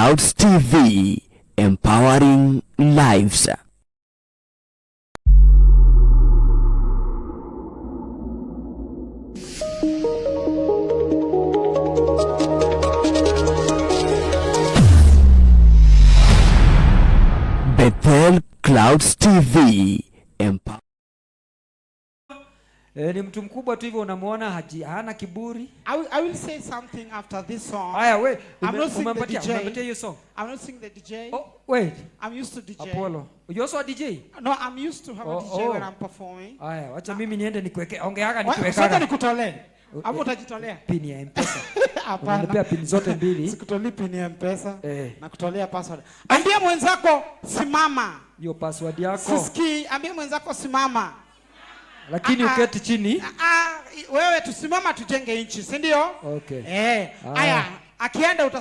Clouds TV, empowering lives. Bethel Clouds TV, empower. E, ni mtu mkubwa tu hivyo unamuona hana kiburi. I will say something after this song. Haya we, I'm not seeing the umempatia DJ. umempatia hiyo song. I'm not seeing the DJ. Oh, wait. I'm used to DJ. Apollo. You also a DJ? No, I'm used to have Oh, a DJ when oh. I'm performing. Haya, wacha mimi niende nikuweke. Ongeaga Sasa nikuwekaga. nikutolee. Hapo utajitolea. Pin ya M-Pesa. Hapana. Unanipea pin zote mbili. Sikutolii pin ya M-Pesa. Eh. Na kutolea password. Ambia mwenzako simama. Hiyo password yako. Sisikii. Ambia mwenzako simama. Lakini Ah, ah. uketi chini. Ah, ah, wewe tusimama tujenge nchi, si ndio? Okay. Eh, Ah. haya akienda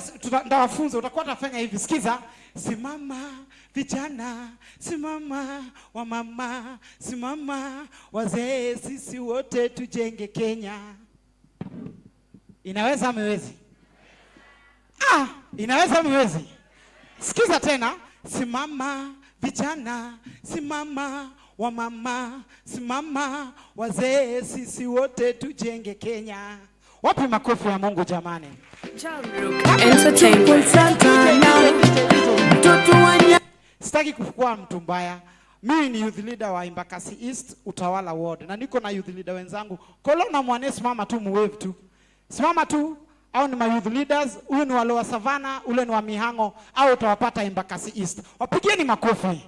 nitawafunza, utakuwa utafanya hivi. Sikiza, simama vijana, simama wamama, simama wazee, sisi wote tujenge Kenya. Inaweza amewezi? Ah, inaweza amewezi? Sikiza tena, simama vijana, simama wamama, simama wazee, sisi wote tujenge Kenya. Wapi makofi ya Mungu jamani? Entertainment. Sitaki kukua mtu mbaya. Mimi ni youth leader wa Embakasi East Utawala Ward na niko na youth leader wenzangu. Kolona Mwane, simama tu muwave tu. Simama tu au ni ma youth leaders, huyu ni wa Lower Savannah, ule ni wa Mihango au utawapata Embakasi East. Wapigieni makofi.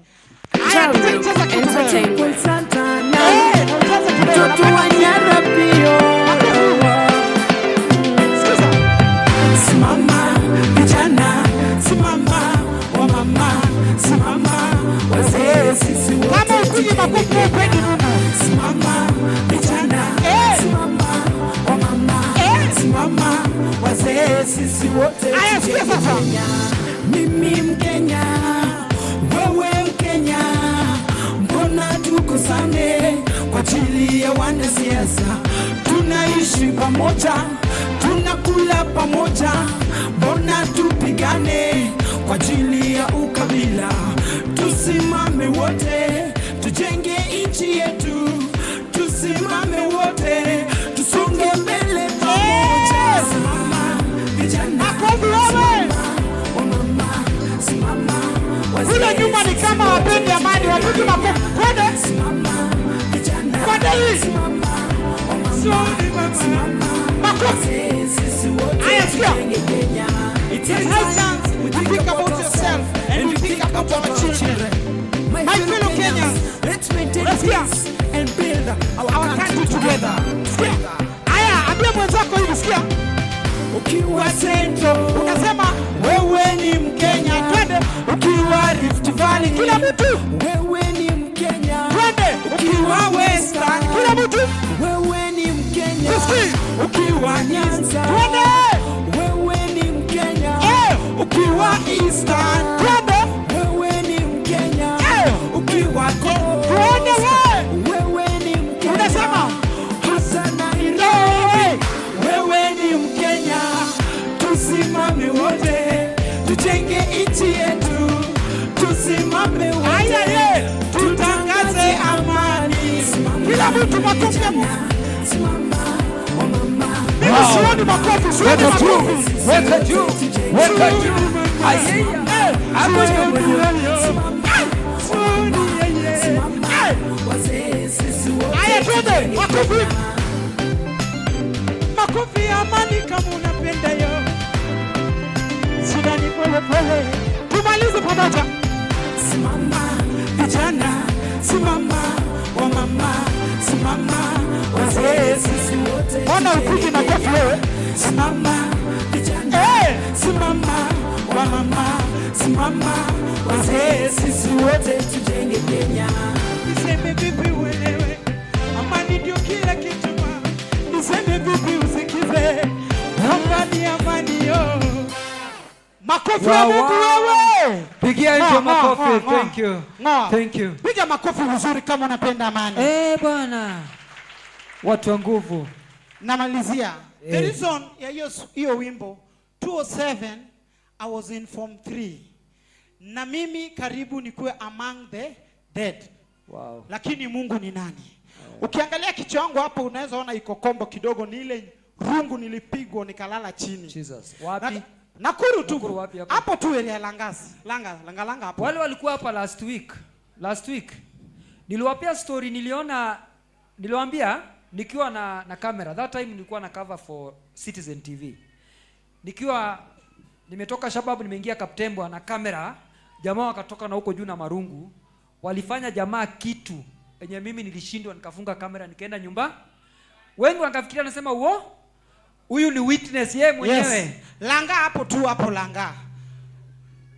Haya, DJ, cheza kitu wewe. Entertainment. Eh, na ucheze kidogo. Makofi. Sikiza. Simama vijana, simama wamama, simama wazee, sisi wote. Kama upigi makofi upendi Mungu. Simama vijana, simama wamama, simama wazee, sisi wote. Aya, sikia sasa. Mimi Mkenya, wewe Mkenya, mbona tukosane kwa ajili ya wanasiasa? Tunaishi pamoja, tunakula pamoja, mbona tupigane kwa ajili ya ukabila? Tusimame wote, tujenge nchi yetu, tusimame wote, tusonge mbele pamoja. Simama vijana, Makofi wewe. wamama, simama wazee, Kule nyuma ni kama wapendi amani, wapigi makofi. Twende. simama vijana, Twende hii. simama wamama, simama Makofi. wazee, sisi wote Aya, sikia. tujenge Kenya. It is High chance time we think about yourself and we think about our children. My My fellow fellow Kenyans, Kenyans, let's maintain let's hear. peace and build our Our country together. Sikia. Aya, ambia mwenzako hivi, sikia. Ukiwa Central, Unasema wewe ni Mkenya. Twende. Ukiwa Rift Valley, Kila mtu. wewe ni Mkenya. Twende. Ukiwa Western, Kila mtu. wewe ni Mkenya. Sisikii. Ukiwa Nyanza, Twende. wewe ni Mkenya. Eh. Ukiwa Eastern, Twende. wewe ni Mkenya. Eh. Ukiwa Coast, Twende we. wewe ni Mkenya. Unasema? Hata Nairobi, wewe ni Mkenya. Tusimame wote, tujenge nchi yetu. Tusimame wote, Aya, ye. Tutangaze amani. Kila mtu makofi ya Mungu. Simama, wamama, Mimi sioni makofi, sioni Weka juu, makofi. Weka juu, weka juu. Ayeya. Hapo ndio. Wazee, sisi wote Aya, twende. Makofi. Makofi ya amani kama unapenda yo. Shida ni pole pole. Tumalize pamoja. Simama vijana, simama wamama, simama wazee, sisi wote Mbona upigi makofi wewe? Simama vijana, Eh. simama wamama, simama wazee, sisi wote tujenge Kenya. Niseme vipi uelewe? Amani ndio kila kitu ma. Niseme vipi usikize? Amani, amani yo. Makofi ya Wow, Mungu wow. wewe. Pigia Ng'oa, nje ng'oa, makofi. ng'oa, ng'oa. Thank you. Ng'oa. Thank you. Piga makofi vizuri kama unapenda amani. Eh, bwana. Watu wa nguvu. Namalizia. The Eh. reason ya hiyo wimbo 207 I was in form 3. Na mimi karibu nikuwe among the dead. Lakini Mungu ni nani? Ukiangalia kichwa yangu hapo unaweza ona iko kombo kidogo, ni ile rungu nilipigwa nikalala chini. Jesus. Wapi? Nakuru tu. Nakuru wapi hapo? Hapo tu area Langas. Langa, langa, langa hapo. Wale walikuwa hapa last week. Last week niliwapea story, niliona, niliwaambia nikiwa na camera. That time nilikuwa na cover for Citizen TV. Nikiwa nimetoka Shababu nimeingia Kaptembwa na kamera, jamaa wakatoka na huko juu na marungu, walifanya jamaa kitu enye mimi nilishindwa, nikafunga kamera nikaenda nyumba. Wengi wakafikiria nasema uo huyu ni witness yeye mwenyewe. Yes. Langa hapo tu hapo Langa.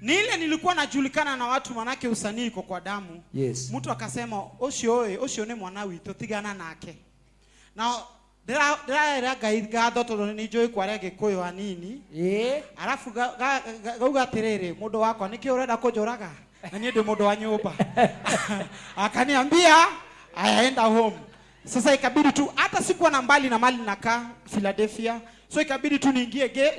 Ni ile nilikuwa najulikana na watu, manake usanii iko kwa damu. Mtu akasema ucio oe ucio ni mwana witũ, tigana nake. Na ndĩraera Ngai ngatho tondũ nĩ njũĩ kwaria Gĩkũyũ hanini. Arafu gauga atĩrĩrĩ, mũndũ wakwa nĩkĩ ũrenda kũnjũraga? Na niĩ ndĩ mũndũ wa nyũmba. Akaniambia ayaenda home. Sasa ikabidi tu, hata sikuwa na mbali na mali nakaa Philadelphia. So ikabidi tu niingie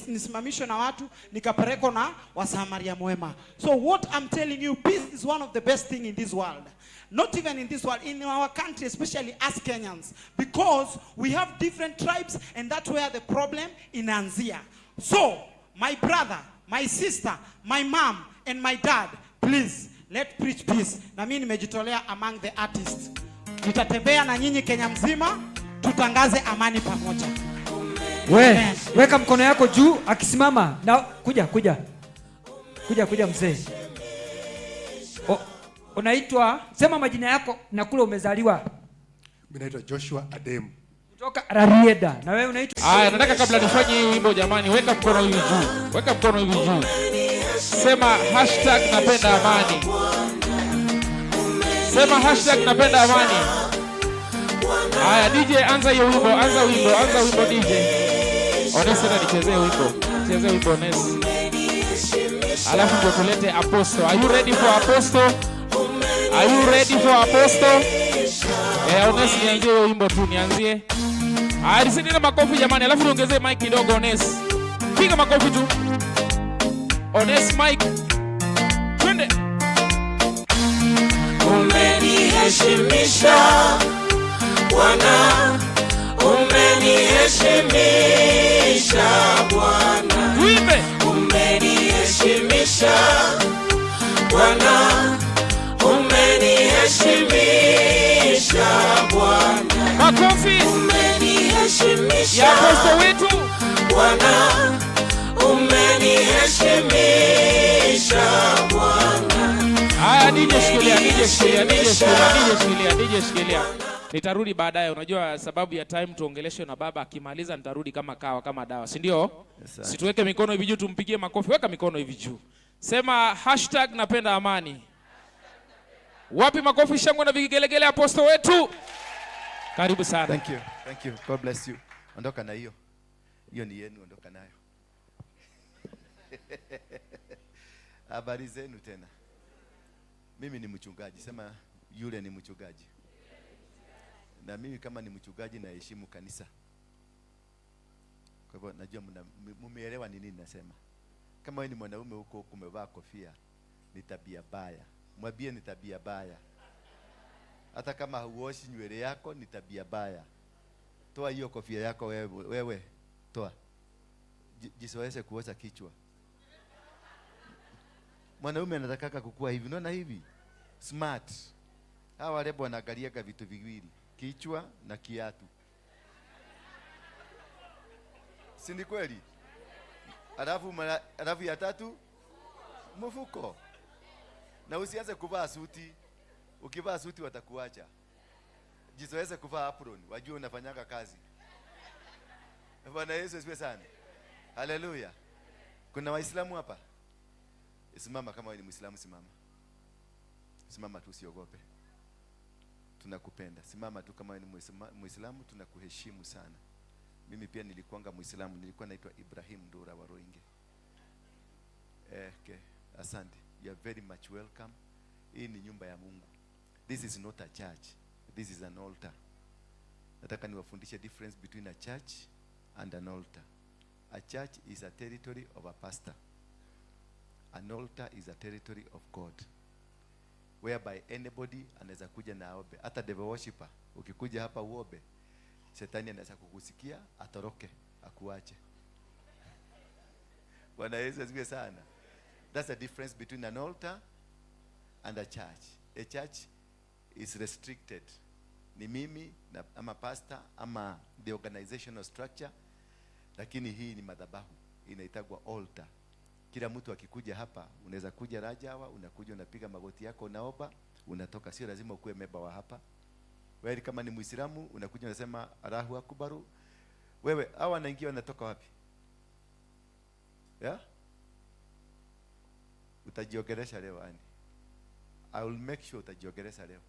nisimamishwe na watu, nikapelekwa na Wasamaria mwema. So what I'm telling you, peace is one of the best thing in this world. Not even in this world, in our country, especially us Kenyans, because we have different tribes and that's where the problem inaanzia. So, my brother, my sister, my mom and my dad, please, let preach peace. Na mimi nimejitolea among the artists. Nitatembea na nyinyi Kenya mzima, tutangaze amani pamoja. We, weka mkono yako juu akisimama. Na kuja kuja. Kuja kuja mzee. Unaitwa, sema majina yako na kule umezaliwa. Mimi naitwa Joshua Adem. Kutoka Rarieda. Na wewe unaitwa? Haya, nataka kabla nifanye hii wimbo jamani, weka mkono hivi juu. Weka mkono hivi juu. Sema hashtag napenda amani. Sema hashtag napenda amani. Haya DJ, anza hiyo wimbo, anza wimbo, anza wimbo DJ. Onesi na nichezee wimbo. Nichezee wimbo Onesi. Alafu ndio tulete Apostle. Are you ready for Apostle? Are you ready for Apostle? Onesi nianzie hiyo wimbo tu, nianzie. Haya, nisindine makofi jamani, alafu niongezee mic kidogo Onesi. Piga makofi tu. Onesi mic. Twende. Umeniheshimisha Bwana, umeniheshimisha Bwana. Tuimbe. Umeniheshimisha Bwana, umeniheshimisha Bwana. Makofi Umeniheshimisha ya apostle wetu. Bwana, umeniheshimisha Bwana. Haya, DJ shikilia, DJ shikilia, DJ shikilia, DJ shikilia, DJ shikilia. Nitarudi baadaye, unajua sababu ya time tuongeleshwe na baba, akimaliza nitarudi kama kawa kama dawa, si ndio? Yes, sir. Situweke mikono hivi juu tumpigie makofi. Weka mikono hivi juu. Sema hashtag napenda amani. Wapi makofi, shangwe na vigelegele apostle wetu? Karibu sana. Thank you. Thank you. God bless you. Ondoka na hiyo. Hiyo ni yenu, ondoka nayo. Habari zenu tena. Mimi ni mchungaji. Sema yule ni mchungaji. Na mimi kama ni mchungaji naheshimu kanisa. Kwa hivyo najua mumeelewa ni nini nasema. Kama wewe ni mwanaume huko kumevaa kofia ni tabia baya. Mwambie ni tabia baya. Hata kama huoshi nywele yako ni tabia baya. Toa hiyo kofia yako wewe, wewe toa. Jizoeshe kuosha kichwa. Mwanaume anatakaka kukua hivi, unaona hivi? Smart. Hawa warembo wanaangaliaga vitu viwili, kichwa na kiatu. Si ni kweli? Alafu ya tatu mfuko. Na usianze kuvaa suti. Ukivaa suti watakuacha. Jizoeze kuvaa apron, wajue unafanyaga kazi. Bwana Yesu asifiwe sana. Haleluya. Kuna Waislamu hapa? Simama kama wewe ni Muislamu, simama. Simama tu, usiogope. Tunakupenda. Simama tu kama wewe ni Muislamu, tunakuheshimu sana. Mimi pia nilikuanga Muislamu, nilikuwa naitwa Ibrahim Ndura wa Roinge. Okay. Asante. You are very much welcome. Hii ni nyumba ya Mungu. This is not a church. This is an altar. Nataka niwafundishe difference between a church and an altar. A church is a territory of a pastor. An altar is a territory of God whereby anybody anaweza kuja na aombe. Hata devil worshipper ukikuja hapa uombe, shetani anaweza kukusikia atoroke akuache. Bwana Yesu asifiwe sana. That's the difference between an altar and a church. A church is restricted. Ni mimi na, ama pastor ama the organizational structure, lakini hii ni madhabahu inaitagwa altar. Kila mtu akikuja hapa, unaweza kuja Rajawa, unakuja unapiga magoti yako, unaomba, unatoka. Sio lazima ukuwe member wa hapa. Wewe kama ni Muislamu unakuja unasema Allahu Akbaru. Wewe hawa wanaingia wanatoka wapi? Yeah? Utajiogelesha leo ani. I will make sure utajiogelesha leo.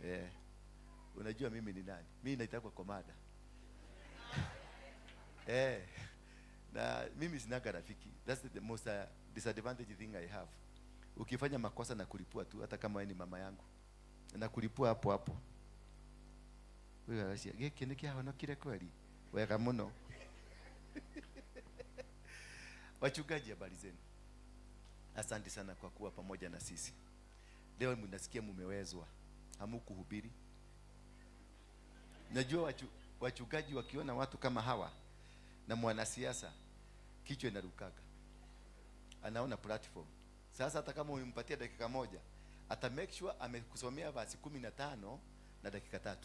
Yeah. Unajua mimi ni nani? Mimi naitwa Komada. Eh. Na mimi sinaga rafiki. That's the most disadvantage thing I have. Ukifanya makosa na kulipua tu, hata kama wewe ni mama yangu. Na kulipua hapo hapo. Wewe aracia, gĩkĩ nĩ kĩahonokire kweli? Wega mũno. Wachungaji, habari zenu? Asante sana kwa kuwa pamoja na sisi. Leo mnasikia mumewezwa, hamukuhubiri. Najua wachungaji wakiona watu kama hawa na mwanasiasa, kichwa inarukaga, anaona platform. Sasa hata kama umempatia dakika moja, ata make sure amekusomea verse 15 na dakika 3.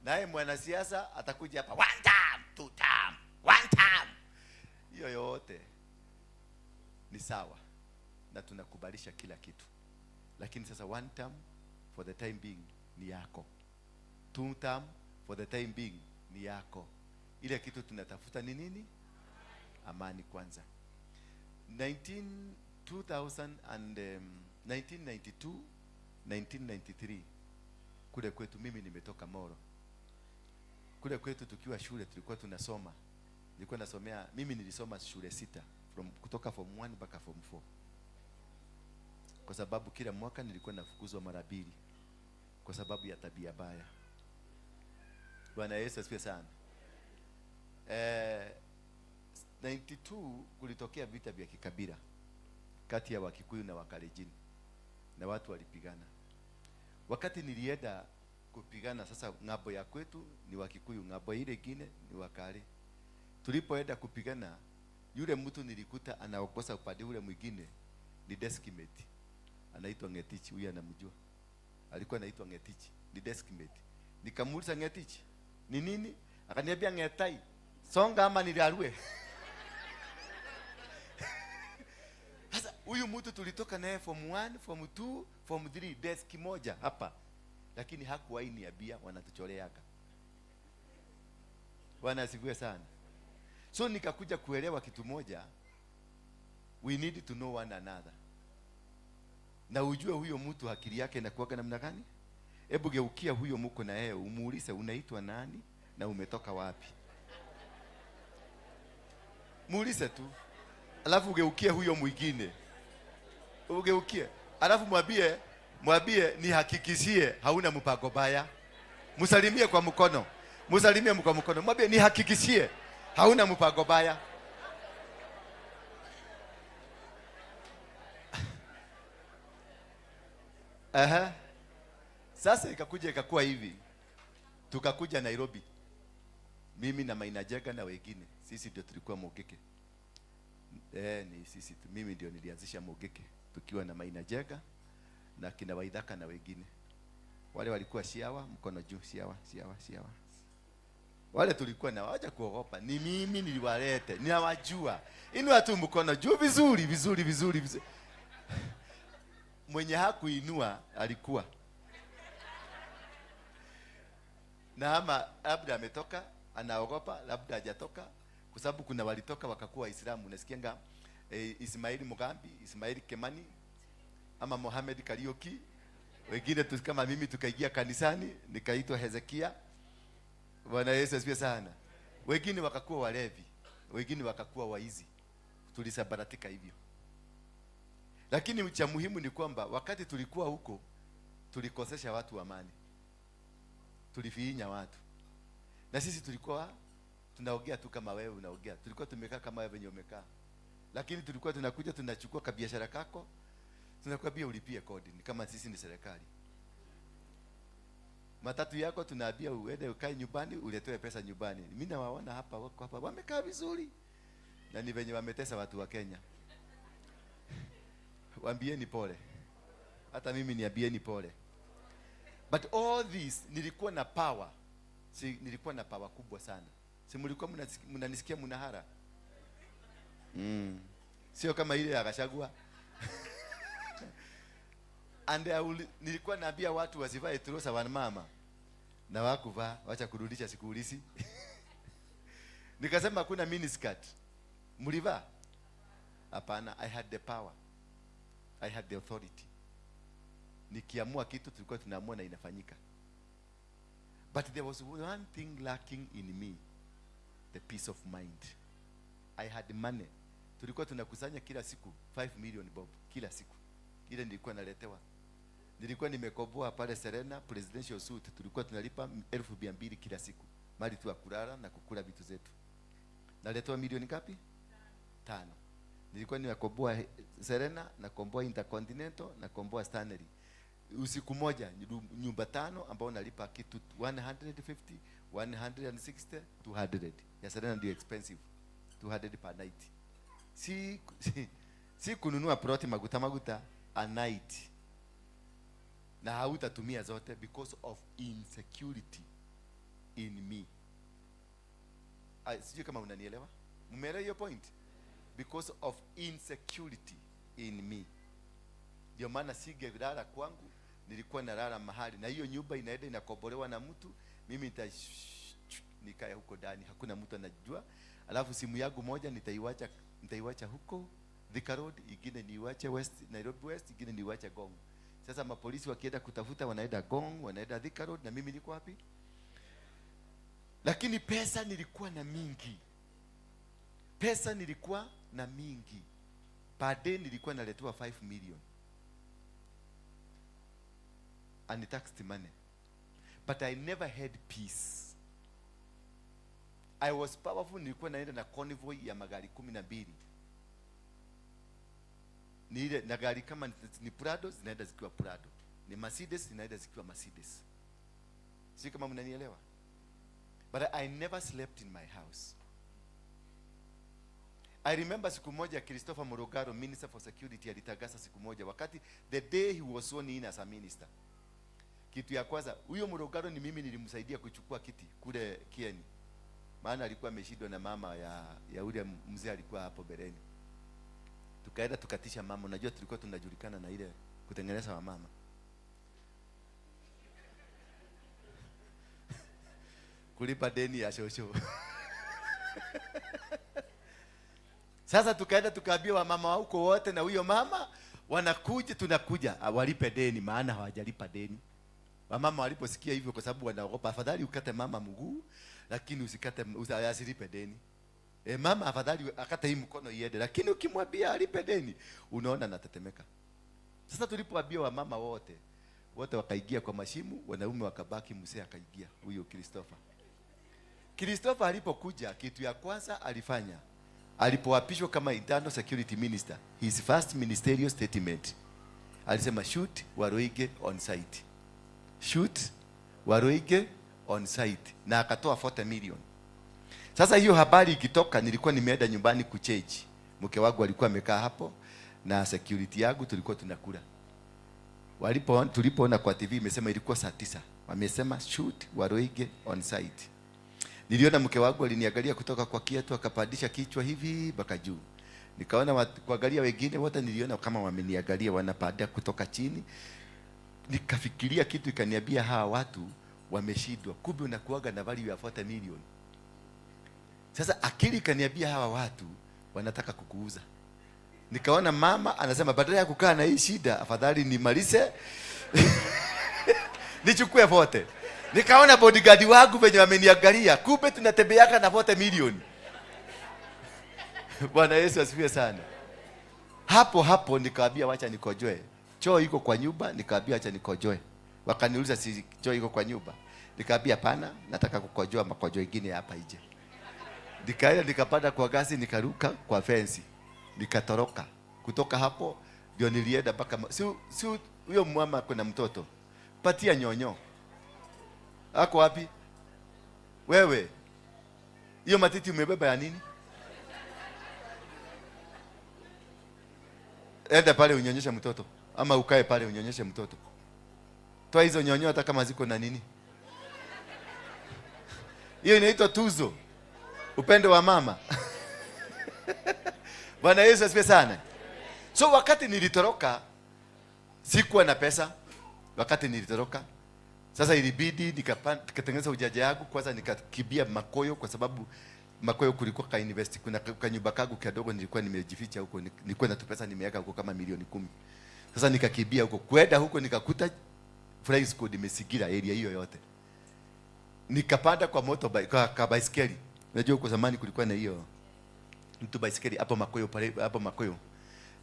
Naye mwanasiasa atakuja hapa one time, two time, one time. Hiyo yote ni sawa na tunakubalisha kila kitu, lakini sasa one term for the time being ni yako, two term for the time being ni yako. Ile kitu tunatafuta ni nini? Amani kwanza. 1992 1993 kule kwetu, mimi nimetoka Moro. Kule kwetu tukiwa shule tulikuwa tunasoma, nilikuwa nasomea, mimi nilisoma shule 6 kutoka form 1 mpaka form 4, kwa sababu kila mwaka nilikuwa nafukuzwa mara 2 kwa sababu ya tabia baya. Bwana Yesu asifiwe sana. 92 kulitokea vita vya kikabila kati ya Wakikuyu na Wakalenjin, na watu walipigana. Wakati nilienda kupigana, sasa ng'ambo ya kwetu ni Wakikuyu, ng'ambo ile ingine ni Wakale. Tulipoenda kupigana, yule mtu nilikuta anaokosa upande ule mwingine ni deskmate, anaitwa Ngetichi. Huyu anamjua, alikuwa anaitwa Ngetichi, ni deskmate. Nikamuuliza, Ngetichi ni nini? Akaniambia Ngetai, songa ama niliarue. Sasa huyu mtu tulitoka naye form 1, form 2, form 3, desk moja hapa, lakini hakuwahi niambia wanatuchoreaga. Bwana asifiwe sana. So nikakuja kuelewa kitu moja, we need to know one another. Na ujue huyo mtu akili yake inakuwa namna gani? Hebu geukia huyo mko na yeye, umuulize unaitwa nani na umetoka wapi. Muulize tu. Alafu ugeukie huyo mwingine. Ugeukie. Alafu mwambie nihakikishie hauna mpango baya. Msalimie kwa mkono. Msalimie kwa mkono. Mwambie nihakikishie hauna mpango baya. Aha. Sasa ikakuja ikakuwa hivi. Tukakuja Nairobi. Mimi na Maina Jega na wengine. Sisi ndio tulikuwa Mugeke. Ni sisi tu. Mimi ndio nilianzisha Mugeke tukiwa na Maina Jega na kina Waithaka na wengine. Wale walikuwa Siawa, mkono juu, Siawa, Siawa, Siawa. Wale tulikuwa na waja kuogopa. Ni mimi niliwalete. Ninawajua. Inua tu mkono juu vizuri, vizuri, vizuri, vizuri. Mwenye hakuinua alikuwa na ama labda ametoka anaogopa, labda hajatoka, kwa sababu kuna walitoka wakakuwa Waislamu. Unasikianga Ismaili Mugambi, Ismaili Kemani ama Mohamed Kariuki. Wengine tu kama mimi tukaingia kanisani nikaitwa Hezekia. Bwana Yesu asifiwe sana. Wengine wakakuwa walevi, wengine wakakuwa waizi. Tulisabaratika hivyo. Lakini cha muhimu ni kwamba wakati tulikuwa huko tulikosesha watu amani. Tulifiinya watu. Na sisi tulikuwa tunaongea tu kama wewe unaongea. Tulikuwa tumekaa kama wewe venye umekaa. Lakini tulikuwa tunakuja tunachukua kabiashara kako, tunakwambia ulipie kodi, ni kama sisi ni serikali. Matatu yako tunaambia uende ukae nyumbani, uletewe pesa nyumbani. Mimi nawaona hapa, wako hapa wamekaa vizuri, na ni venye wametesa watu wa Kenya. Waambieni pole, hata mimi niambieni pole. But all this nilikuwa na power. Si, nilikuwa na power kubwa sana. Si mlikuwa mnanisikia mnahara? Sio kama ile ya Gachagua. And nilikuwa naambia watu wasivae trouser wa mama. Na wakuvaa, wacha kurudisha siku hizi. Nikasema hakuna miniskirt. Mlivaa? Hapana, I had the power. I had the authority. Nikiamua kitu tulikuwa tunaamua na inafanyika. But there was one thing lacking in me, the peace of mind. I had money. Tulikuwa tunakusanya kila siku 5 million bob kila siku. Ile nilikuwa naletewa. Nilikuwa nimekoboa pale Serena presidential suite, tulikuwa tunalipa 2,200 kila siku. Mali tu ya kulala na kukula vitu zetu. Naletewa milioni ngapi? 5. Nilikuwa nimekoboa Serena, nakomboa Intercontinental, nakomboa Stanley. Usiku moja nyumba 5 ambao nalipa kitu 150, 160, 200. Ya Serena ndio expensive. 200 per night. Si kununua ploti maguta maguta a night. Na hautatumia zote because of insecurity in me. Sijui kama unanielewa. Mmeelewa hiyo point? Because of insecurity in me. Ndio maana singelala kwangu, nilikuwa nalala mahali. Na hiyo nyumba inaenda inakombolewa na mtu, mimi nikae huko ndani, hakuna mtu anajua. Alafu simu yangu moja nitaiwacha huko Thika Road, ingine niiwache West, Nairobi West, ingine niiwache Ngong. Sasa mapolisi wakienda kutafuta wanaenda Ngong, wanaenda Thika Road, na mimi niko wapi? Lakini pesa nilikuwa na mingi. Pesa nilikuwa na mingi. Per day nilikuwa naletewa 5 million. Untaxed money. But I never had peace. I was powerful, nilikuwa naenda na convoy ya magari 12. Ni ile na gari kama ni Prado zinaenda zikiwa Prado. Ni Mercedes zinaenda zikiwa Mercedes. Sio kama mnanielewa? But I never slept in my house. I remember siku moja Christopher Murugaro, Minister for Security, alitangaza siku moja wakati the day he was sworn in as a minister. Kitu ya kwanza, huyo Murugaro ni mimi nilimsaidia kuchukua kiti kule Kieni. Maana alikuwa ameshindwa na mama ya ule mzee alikuwa hapo bereni. Tukaenda tukatisha mama, unajua tulikuwa tunajulikana na ile kutengeneza wa mama. Kulipa deni ya shosho. Sasa tukaenda tukaambia wamama huko wote na huyo mama wanakuja, tunakuja walipe deni maana hawajalipa deni. Wamama waliposikia hivyo, kwa sababu wanaogopa, afadhali ukate mama mguu lakini usikate asilipe deni. Mama afadhali akate hii mkono iende, lakini ukimwambia alipe deni unaona anatetemeka. Sasa tulipoambia wamama wote wakaingia kwa mashimu, wanaume wakabaki, mzee akaingia huyo Christopher. Christopher alipokuja, kitu ya kwanza alifanya alipoapishwa kama Internal Security Minister, his first ministerial statement alisema shoot Waruinge on site. Shoot Waruinge on site, na akatoa 40 million. Sasa hiyo habari ikitoka, nilikuwa nimeenda nyumbani kucheji. Mke wangu alikuwa amekaa hapo na security yangu, tulikuwa tunakula. Tulipoona kwa TV imesema ilikuwa saa 9. Wamesema shoot Waruinge on site. Niliona mke wangu aliniangalia kutoka kwa kiatu akapandisha kichwa hivi mpaka juu. Nikaona kuangalia wengine wote, niliona kama wameniangalia wanapanda kutoka chini. Nikafikiria kitu ikaniambia hawa watu wameshindwa. Kumbe unakuaga na value ya 40 million. Sasa akili ikaniambia hawa watu wanataka kukuuza. Nikaona mama anasema badala ya kukaa na hii shida afadhali nimalize nichukue 40. Nikaona bodyguard wangu venye wameniangalia, kumbe tunatembeaka na 40 million. Bwana Yesu asifiwe sana. Hapo hapo nikaambia wacha nikojoe. Choo iko kwa nyumba, nikaambia acha nikojoe. Wakaniuliza si choo iko kwa nyumba? Nikaambia hapana, nataka kukojoa makojo ingine hapa nje. Nikaenda nikapanda kwa gasi, nikaruka kwa fence. Nikatoroka. Kutoka hapo ndio nilienda mpaka si huyo mama kuna mtoto. Patia nyonyo. Ako wapi? Wewe. Hiyo matiti umebeba ya nini? Enda pale unyonyeshe mtoto, ama ukae pale unyonyeshe mtoto. Toa hizo nyonyo hata kama ziko na nini. Hiyo inaitwa tuzo. Upendo wa mama. Bwana Yesu asifiwe sana. So wakati nilitoroka sikuwa na pesa. Wakati nilitoroka sasa ilibidi nikatengeneza ujanja yangu kwanza, nikakimbia Makoyo kwa sababu Makoyo kulikuwa ka invest, kuna kanyumba kangu kadogo nilikuwa nimejificha huko, nilikuwa na pesa nimeweka huko kama milioni 10. Sasa nikakimbia huko, kwenda huko nikakuta flying squad imesingira area hiyo yote. Nikapanda kwa motorbike, kwa baiskeli. Unajua huko zamani kulikuwa na hiyo mtu baiskeli hapo Makoyo pale, hapo Makoyo.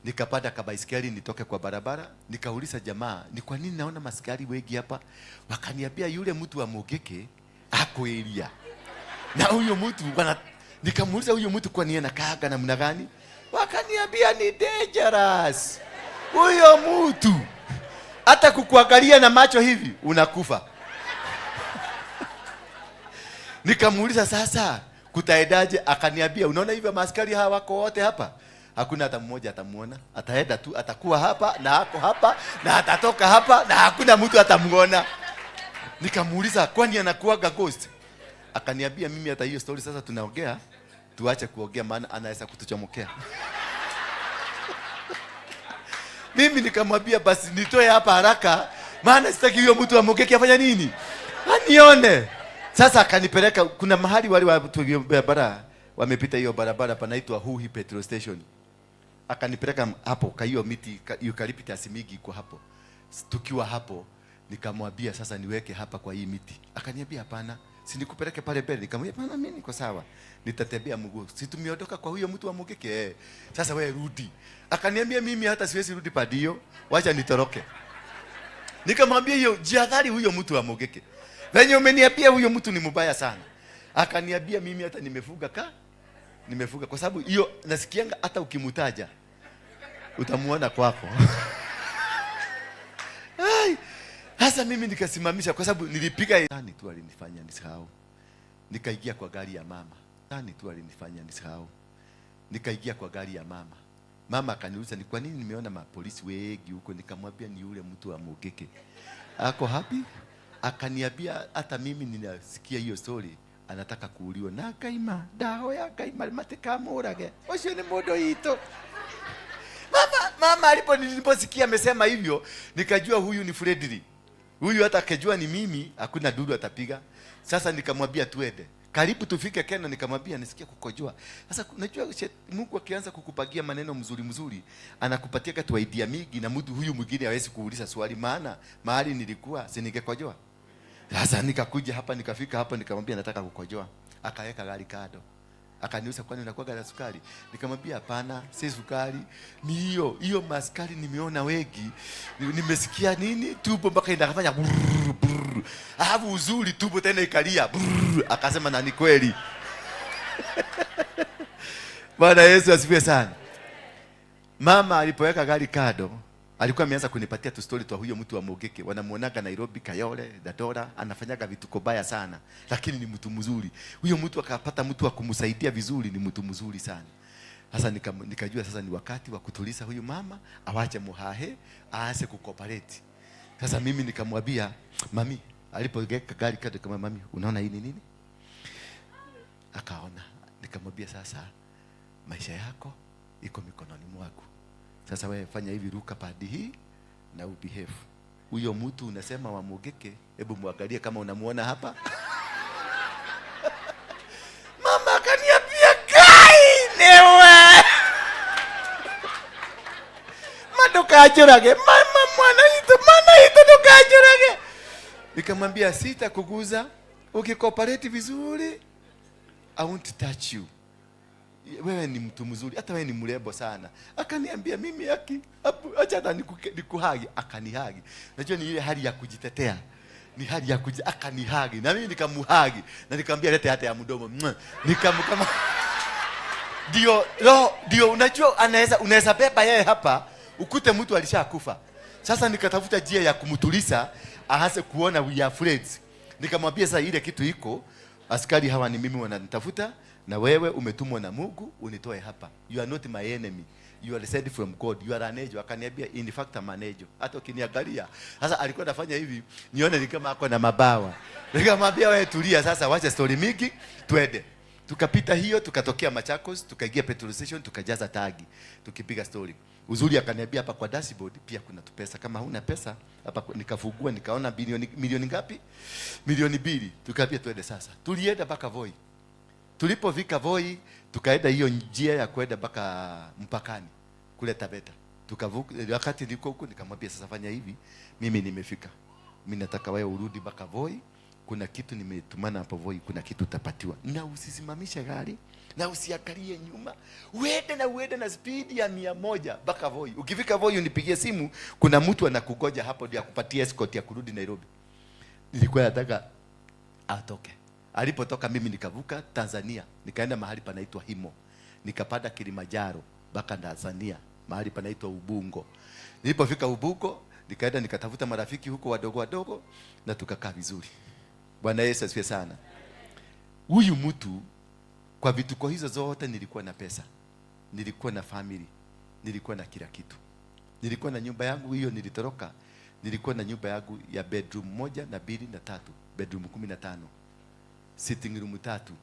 Nikapanda ka baiskeli nitoke kwa barabara, nikauliza jamaa, ni kwa nini naona maskari wengi hapa? Wakaniambia yule mtu wa Mugeke ako area. Na huyo mtu bwana, nikamuuliza huyo mtu kwa nini anakaaga namna gani? Wakaniambia ni dangerous. Huyo mtu hata kukuangalia na macho hivi unakufa. Nikamuuliza sasa kutaendaje? Akaniambia unaona hivi maskari hawa wako wote hapa? Hakuna hata mmoja atamuona. Ataenda tu, atakuwa hapa na ako hapa na atatoka hapa na hakuna mtu atamuona. Nikamuuliza kwani anakuaga ghost? Akaniambia mimi hata hiyo story sasa tunaongea, tuache kuongea maana anaweza kutuchomokea. Mimi nikamwambia basi nitoe hapa haraka maana sitaki huyo mtu amokeke afanya nini? Anione. Sasa akanipeleka kuna mahali wale watu barabara wamepita hiyo barabara panaitwa Huhi Petrol Station. Akanipeleka hapo kwa hiyo miti eucalyptus mingi iko hapo. Tukiwa hapo nikamwambia sasa niweke hapa kwa hii miti. Akaniambia hapana, si nikupeleke pale mbele. Nikamwambia hapana, mimi niko sawa. Nitatembea mguu. Si tumeondoka kwa huyo mtu wa Mugeke. Sasa wewe rudi. Akaniambia mimi hata siwezi rudi padio, wacha nitoroke. Nikamwambia hiyo jihadhari huyo mtu wa Mugeke. Venye umeniambia huyo mtu ni mbaya sana. Akaniambia mimi hata nimefuga kwa sababu hiyo nasikianga hata ukimutaja utamuona kwako. Ai, sasa mimi nikasimamisha kwa sababu nilipiga nani tu alinifanya nisahau. Nikaingia kwa gari ya mama. Nani tu alinifanya nisahau. Nikaingia kwa gari ya mama. Mama akaniuliza ni kwa nini nimeona mapolisi wengi huko? Nikamwambia ni yule mtu wa Mugeke. Ako happy? Akaniambia hata mimi ninasikia hiyo story, anataka kuuliwa na kaima daho ya kaima matikamurage ucio ni mundu itu. Mama niliposikia amesema hivyo nikajua huyu ni Fredri. Huyu hata akijua ni mimi hakuna dudu atapiga. Sasa nikamwambia tuende. Karibu tufike Kenya nikamwambia nisikia kukojoa. Sasa unajua Mungu akianza kukupagia maneno mzuri mzuri anakupatia katu idea mingi na mtu huyu mwingine hawezi kuuliza swali maana mahali nilikuwa si ningekojoa. Sasa nikakuja hapa nikafika hapa nikamwambia nataka kukojoa. Akaweka gari kando. Akaniuliza kwani unakuwa na sukari? Nikamwambia hapana, si sukari. Ni hiyo, hiyo maskari nimeona wengi. Nimesikia nini? Tumbo mpaka inafanya brrr, brrr. Alafu uzuri tumbo tena ikalia. Brrr. Akasema na ni kweli. Bwana Yesu asifiwe sana. Mama alipoweka gari kando, alikuwa ameanza kunipatia tu story tu huyo mtu wa Mugeke. Wanamuonaga Nairobi, Kayole, Dandora, anafanyaga vituko baya sana, lakini ni mtu mzuri. Huyo mtu akapata mtu wa kumsaidia vizuri, ni mtu mzuri sana. Sasa nikajua sasa ni wakati wa kutuliza huyu mama, awache muhahe, aanze kucooperate. Sasa mimi nikamwambia mami, alipoweka gari kando kama mami, unaona hii ni nini? Akaona. Nikamwambia sasa maisha yako iko mikononi mwako. Sasa wewe fanya hivi, ruka padi hii na ubehave. Huyo mtu unasema wa Mugeke, hebu muangalie kama unamuona hapa. Mama akaniambia kai newe. Madukajurage, mama mwana itu, mwana itu dukajurage. Nikamwambia sitakuguza, ukikooperate vizuri I won't touch you. Wewe ni mtu mzuri, hata wewe ni mrembo sana. Akaniambia mimi haki, acha hata nikuhagi. Akanihagi. Unajua ni ile hali ya kujitetea. Ni hali ya akanihagi. Na mimi nikamuhagi. Na nikamwambia lete hata ya mdomo. Nikamkama. Ndio roho, ndio unajua anaweza, unaweza beba yeye hapa ukute mtu alishakufa. Sasa nikatafuta njia ya kumtuliza aanze kuona we are friends. Nikamwambia sasa ile kitu iko, askari hawa ni mimi wananitafuta na wewe umetumwa na Mungu unitoe hapa. You are not my enemy. You are sent from God. You are an angel. Akaniambia, in fact I'm an angel. Hata ukiniangalia. Sasa alikuwa anafanya hivi nione ni kama ako na mabawa. Nikamwambia, wewe tulia sasa, wacha story mingi, twende. Tukapita hiyo, tukatokea Machakos, tukaingia petrol station, tukajaza tagi, tukipiga story. Uzuri akaniambia hapa kwa dashboard pia kuna tupesa, kama huna pesa hapa. Nikafungua nikaona bilioni, milioni ngapi? 2 milioni. Tukaambia twende sasa. Tulienda mpaka Voi. Tulipofika Voi, tukaenda hiyo njia ya kwenda mpaka mpakani kule Taveta. Tukavuka. Wakati nilikuwa huko, nikamwambia, sasa fanya hivi, mimi nimefika, mimi nataka wewe urudi mpaka Voi, kuna kitu nimetumana hapo Voi, kuna kitu utapatiwa, na usisimamishe gari na usiangalie nyuma, uende na uende na spidi ya 100 mpaka Voi. Ukifika Voi unipigie simu, kuna mtu anakugoja hapo ndio akupatie escort ya kurudi Nairobi. Nilikuwa nataka atoke. Alipotoka mimi nikavuka Tanzania, nikaenda mahali panaitwa Himo, nikapanda Kilimanjaro mpaka Tanzania, mahali panaitwa Ubungo. Nilipofika Ubungo, nikaenda nikatafuta marafiki huko wadogo wadogo, na tukakaa vizuri. Bwana Yesu asifiwe sana. Huyu mtu, kwa vituko hizo zote, nilikuwa na pesa, nilikuwa na family, nilikuwa na kila kitu, nilikuwa na nyumba yangu hiyo, nilitoroka, nilikuwa na nyumba yangu ya bedroom moja na mbili na tatu, bedroom 15, sitting room tatu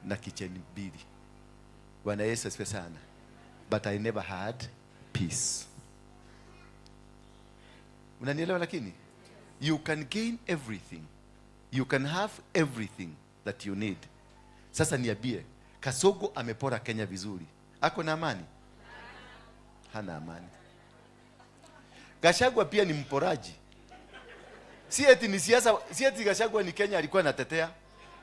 na kitchen mbili. Bwana Yesu asifiwe sana. But I never had peace. Unanielewa? Lakini you can gain everything, you can have everything that you need. Sasa niambie, Kasongo amepora Kenya vizuri, ako na amani? Hana amani. Gachagua pia ni mporaji. Si eti ni siasa, si eti Gachagua ni Kenya alikuwa anatetea,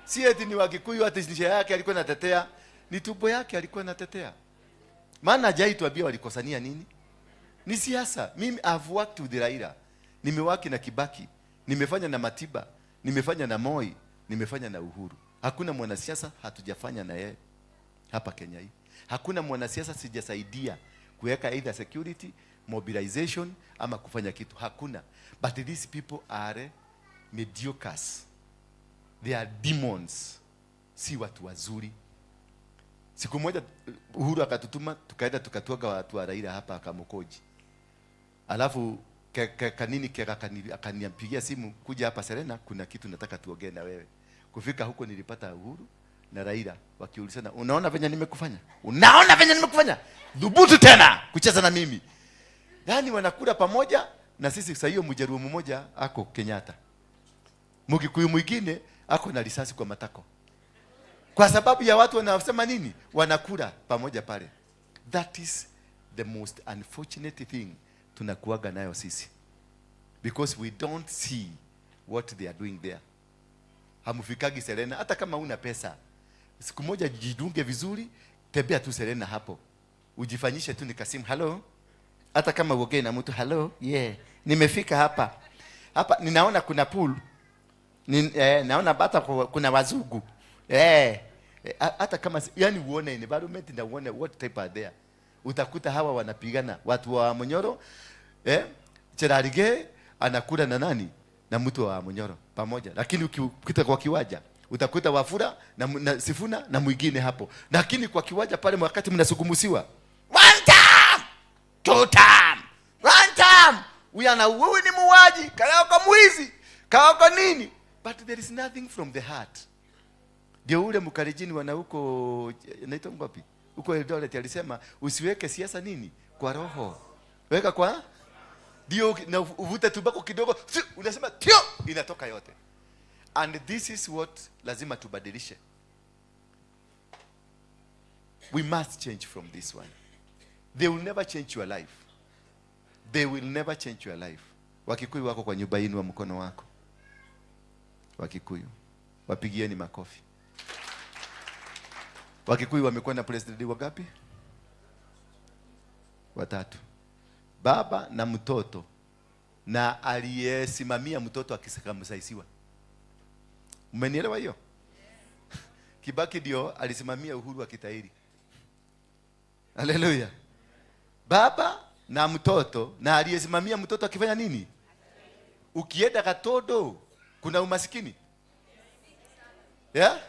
si eti ni Wakikuyu ati ni share yake alikuwa anatetea, ni tumbo yake alikuwa anatetea. Maana hajai tuambia walikosania nini. Ni siasa. Mimi I've worked with Raila, nimework na Kibaki, nimefanya na Matiba, nimefanya na Moi, nimefanya na Uhuru. Hakuna mwanasiasa hatujafanya na yeye hapa Kenya hii. Hakuna mwanasiasa sijasaidia kuweka either security, mobilization ama kufanya kitu. Hakuna. But these people are mediocres. They are demons. Si watu wazuri. Siku moja Uhuru akatutuma, tukaenda tukatwaga watu wa Raila hapa Kamukunji. Alafu kanini ke akanipigia simu, kuja hapa Serena, kuna kitu nataka tuongee na wewe. Kufika huko nilipata Uhuru na Raila wakiulizana, unaona venye nimekufanya? Unaona venye nimekufanya? Dhubutu tena kucheza na mimi. Yaani wanakula pamoja na sisi. Sasa hiyo Mjaluo mmoja ako Kenyatta, Mkikuyu mwingine ako na risasi kwa matako, kwa sababu ya watu wanasema nini, wanakula pamoja pale. That is the most unfortunate thing tunakuaga nayo sisi, because we don't see what they are doing there. Hamfikagi Serena, hata kama una pesa. Siku moja jidunge vizuri, tembea tu Serena hapo, ujifanyishe tu ni kasimu, hello, hata kama uongee na mtu, hello, yeah, nimefika hapa hapa, ninaona kuna pool naona hata kuna wazungu, hata kama yani uone environment na uone what type are there. Utakuta hawa wanapigana watu wa Munyoro, Cherargei anakula na nani, na mtu wa Munyoro pamoja, lakini ukipita kwa kiwanja utakuta Wafula na Sifuna na mwingine hapo, lakini kwa kiwanja pale wakati mnasugumusiwa one time, two time, one time, huyu ana, huyu ni muuaji, kaoko mwizi, kaoko nini, but there is nothing from the heart. Ndio ule Mkalenjini wana huko naitwa ngapi huko Eldoret alisema usiweke siasa nini kwa roho, weka kwa ndio na uvute tubako kidogo, si, unasema tio, inatoka yote. And this is what lazima tubadilishe. We must change from this one. They will never change your life. They will never change your life. Wakikuyu wako kwa nyumba, inua mkono wako. Wakikuyu wapigieni makofi. Wakikuyu wamekuwa na president wangapi? Watatu. Baba na mtoto na aliyesimamia mtoto akisakamsaisiwa. Mmenielewa hiyo? Kibaki ndio alisimamia Uhuru akitahiri. Haleluya. Baba na mtoto na aliyesimamia mtoto akifanya nini? Ukienda Katodo kuna umasikini? Yeah?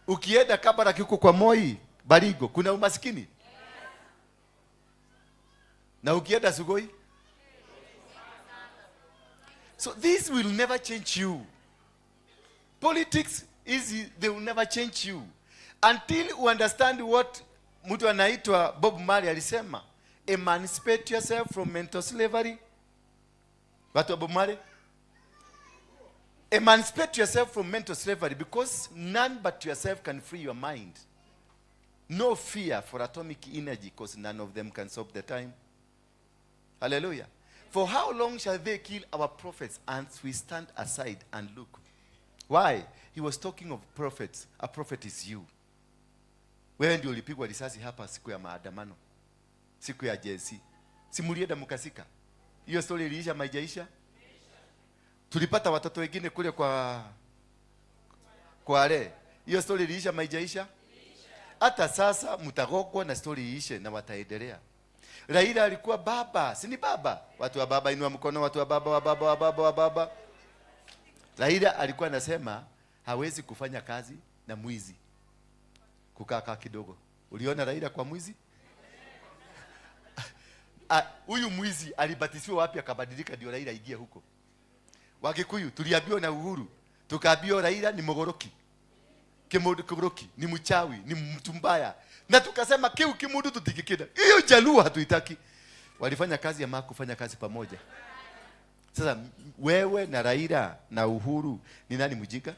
Ukienda Kabarak huko kwa Moi Barigo kuna umasikini? Na ukienda Sugoi? So this will never change you. Politics is, they will never change you until you understand what mtu anaitwa Bob Marley alisema, emancipate yourself from mental slavery. Watu wa Bob Marley, emancipate yourself from mental slavery, because none but yourself can free your mind. No fear for atomic energy, because none of them can stop the time. Hallelujah. For how long shall they kill our prophets and we stand aside and look? Why? He was talking of prophets. A prophet is you. Wewe ndio ulipigwa risasi hapa siku ya maandamano, siku ya Gen Z. Si mulienda mkasika? Hiyo story iliisha ama haijaisha? Tulipata watoto wengine kule kwa Kwale. Hiyo story iliisha ama haijaisha? Hata sasa mtagongwa na story iishe na wataendelea. Raila alikuwa baba, si ni baba? Watu wa baba inua mkono, watu wa baba, wa baba, wa baba, wa baba. Raila alikuwa anasema hawezi kufanya kazi na mwizi. Kukaa kidogo. Uliona Raila kwa mwizi? Huyu mwizi alibatisiwa wapi akabadilika ndio Raila ingie huko? Wakikuyu tuliambiwa na Uhuru, tukaambiwa Raila ni mogoroki. Kimundu kigoroki, ni mchawi, ni mtu mbaya. Na tukasema kiu kimundu tutikikida. Hiyo Jaluo hatuitaki. Walifanya kazi ya kufanya kazi pamoja. Sasa wewe na Raila na Uhuru ni nani mjinga?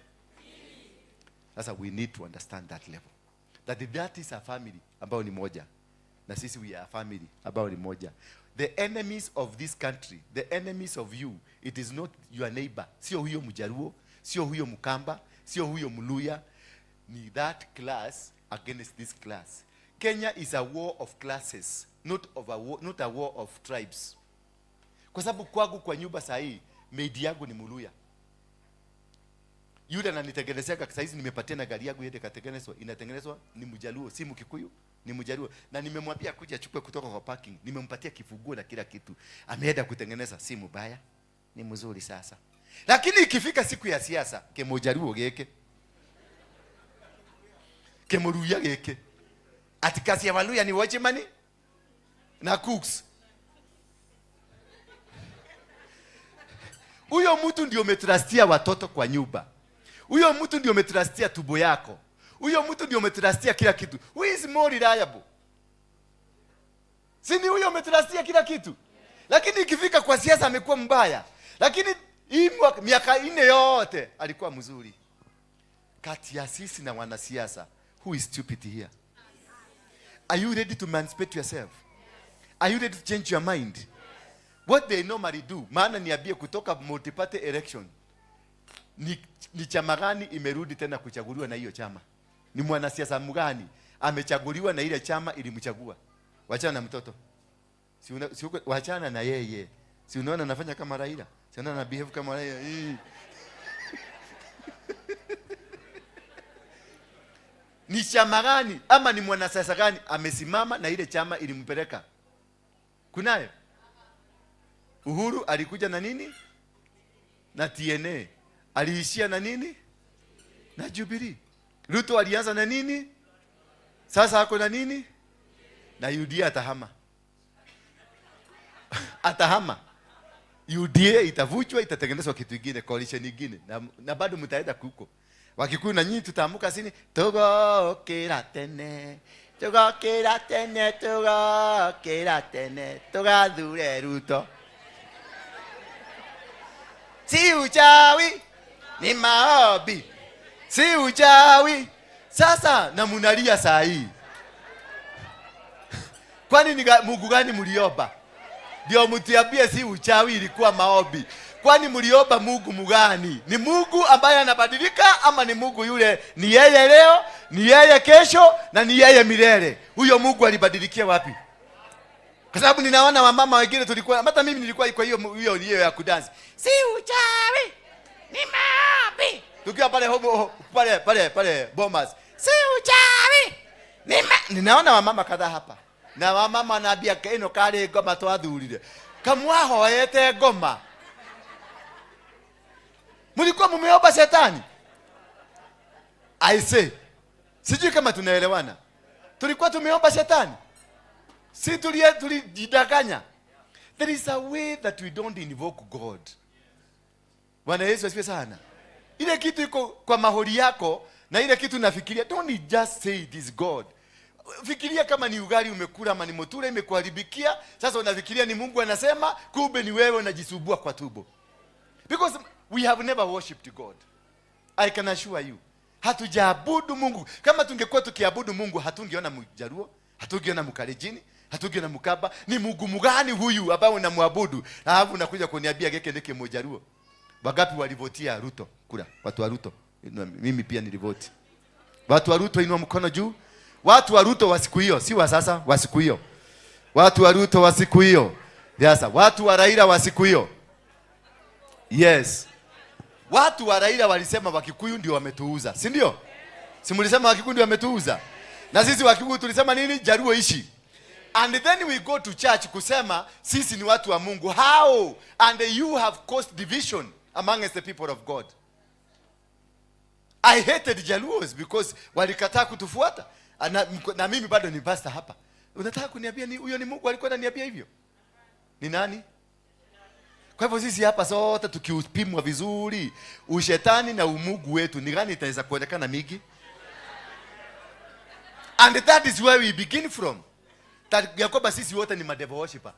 Sasa we need to understand that level. That is a family ambayo ni moja. Na sisi we are a family ambayo ni moja. The enemies of this country, the enemies of you, it is not your neighbor. Sio huyo Mjaluo, sio huyo Mkamba, sio huyo Mluya. Ni that class against this class. Kenya is a war of classes, not a war of tribes. Kwa sababu kwangu kwa nyumba saa hii, maid yangu ni Mluya. Yule ananitengenezea saa hizi nimepatia na gari yangu iende katengenezwa, inatengenezwa ni Mjaluo, si Mkikuyu, ni Mjaluo. Na nimemwambia kuja achukue kutoka kwa parking, nimempatia kifunguo na kila kitu. Ameenda kutengeneza, si mbaya, ni mzuri sasa. Lakini ikifika siku ya siasa, kemojaluo geke. Kemoruya geke. Ati kazi ya Waluya ni watchman na cooks. Huyo mtu ndio umetrustia watoto kwa nyumba. Huyo mtu ndio umetrustia tubo yako. Huyo mtu ndio umetrustia kila kitu. Who is more reliable? Si ni huyo umetrustia kila kitu? Lakini ikifika kwa siasa amekuwa mbaya. Lakini hii miaka 4 yote alikuwa mzuri. Kati ya sisi na wanasiasa, who is stupid here? Are you ready to emancipate yourself? Are you ready to change your mind? What they normally do, maana niambie kutoka multi-party election, ni chama gani imerudi tena kuchaguliwa na hiyo chama? Ni mwanasiasa mgani amechaguliwa na ile chama ilimchagua? Wachana na mtoto. Wachana na yeye. Si unaona anafanya kama Raila? Si unaona ana behave kama Raila? Ni chama gani ama ni mwanasiasa gani amesimama na ile chama ilimpeleka? Kunayo? Uhuru alikuja na nini? Na TNA. Aliishia na nini? Na Jubilee. Ruto alianza na nini? Sasa ako na nini? Na UDA atahama. Atahama. UDA itavunjwa, itatengenezwa kitu kingine, coalition nyingine. Na bado mtaenda huko. Wakikuyu na nyinyi tutaamuka sini, tugokira tene, tugokira tene, tugokira tene, tugathure Ruto. Si uchawi ni maombi. Si uchawi. Sasa na munalia saa hii. Kwani ni Mungu gani mliomba? Ndio mtiambie si uchawi ilikuwa maombi. Kwani mliomba Mungu mgani? Ni Mungu ambaye anabadilika ama ni Mungu yule ni yeye leo, ni yeye kesho na ni yeye milele? Huyo Mungu alibadilikia wapi? Kwa sababu ninaona wamama wengine tulikuwa, hata mimi nilikuwa kwa hiyo hiyo ya kudansi. Si uchawi ni maombi. Tukiwa pale homo, pale pale pale Bomas. Si uchawi Ninaona wamama kadhaa hapa na wamama wanaambia ino kari ngoma twathurire kamwahoete ngoma, mlikuwa mumeomba shetani. I say, sijui kama tunaelewana. Tulikuwa tumeomba shetani, si tulijidanganya? There is a way that we don't invoke God. Bwana Yesu asifiwe sana. Ile kitu iko kwa mahori yako na ile kitu nafikiria, don't just say it is God. Fikiria kama ni ugali umekula ama ni mutura imekuharibikia, sasa unafikiria ni Mungu anasema, kumbe ni wewe unajisumbua kwa tumbo. Because we have never worshipped God. I can assure you. Hatujaabudu Mungu. Kama tungekuwa tukiabudu Mungu, hatungeona Mjaluo, hatungeona Mkalenjin, hatungeona Mkamba. Ni Mungu mgani huyu ambao unamwabudu? Alafu unakuja kuniambia geke ndeke Mjaluo. Wangapi walivotia Ruto kura? Watu wa Ruto. Mimi pia nilivoti. Watu wa Ruto, inua mkono juu. Watu wa Ruto wa siku hiyo, si wa sasa, wa siku hiyo. Watu wa Ruto wa siku hiyo. Sasa watu wa Raila wa siku hiyo. Yes. Watu wa Raila walisema Wakikuyu ndio wametuuza, si ndio? Si mlisema Wakikuyu ndio wametuuza? Na sisi Wakikuyu tulisema nini? Jaluo ishi. And then we go to church kusema sisi ni watu wa Mungu. How? And you have caused division among the people of God. I hated Jaluos because walikataa kutufuata. Na mimi bado ni pastor hapa. Unataka kuniambia ni huyo ni Mungu alikuwa ananiambia hivyo? Ni nani? Kwa hivyo sisi hapa sote tukiupimwa vizuri, ushetani na umugu wetu ni gani itaweza kuonekana mingi? And that is where we begin from. That ya kwamba sisi wote ni madevil worshiper.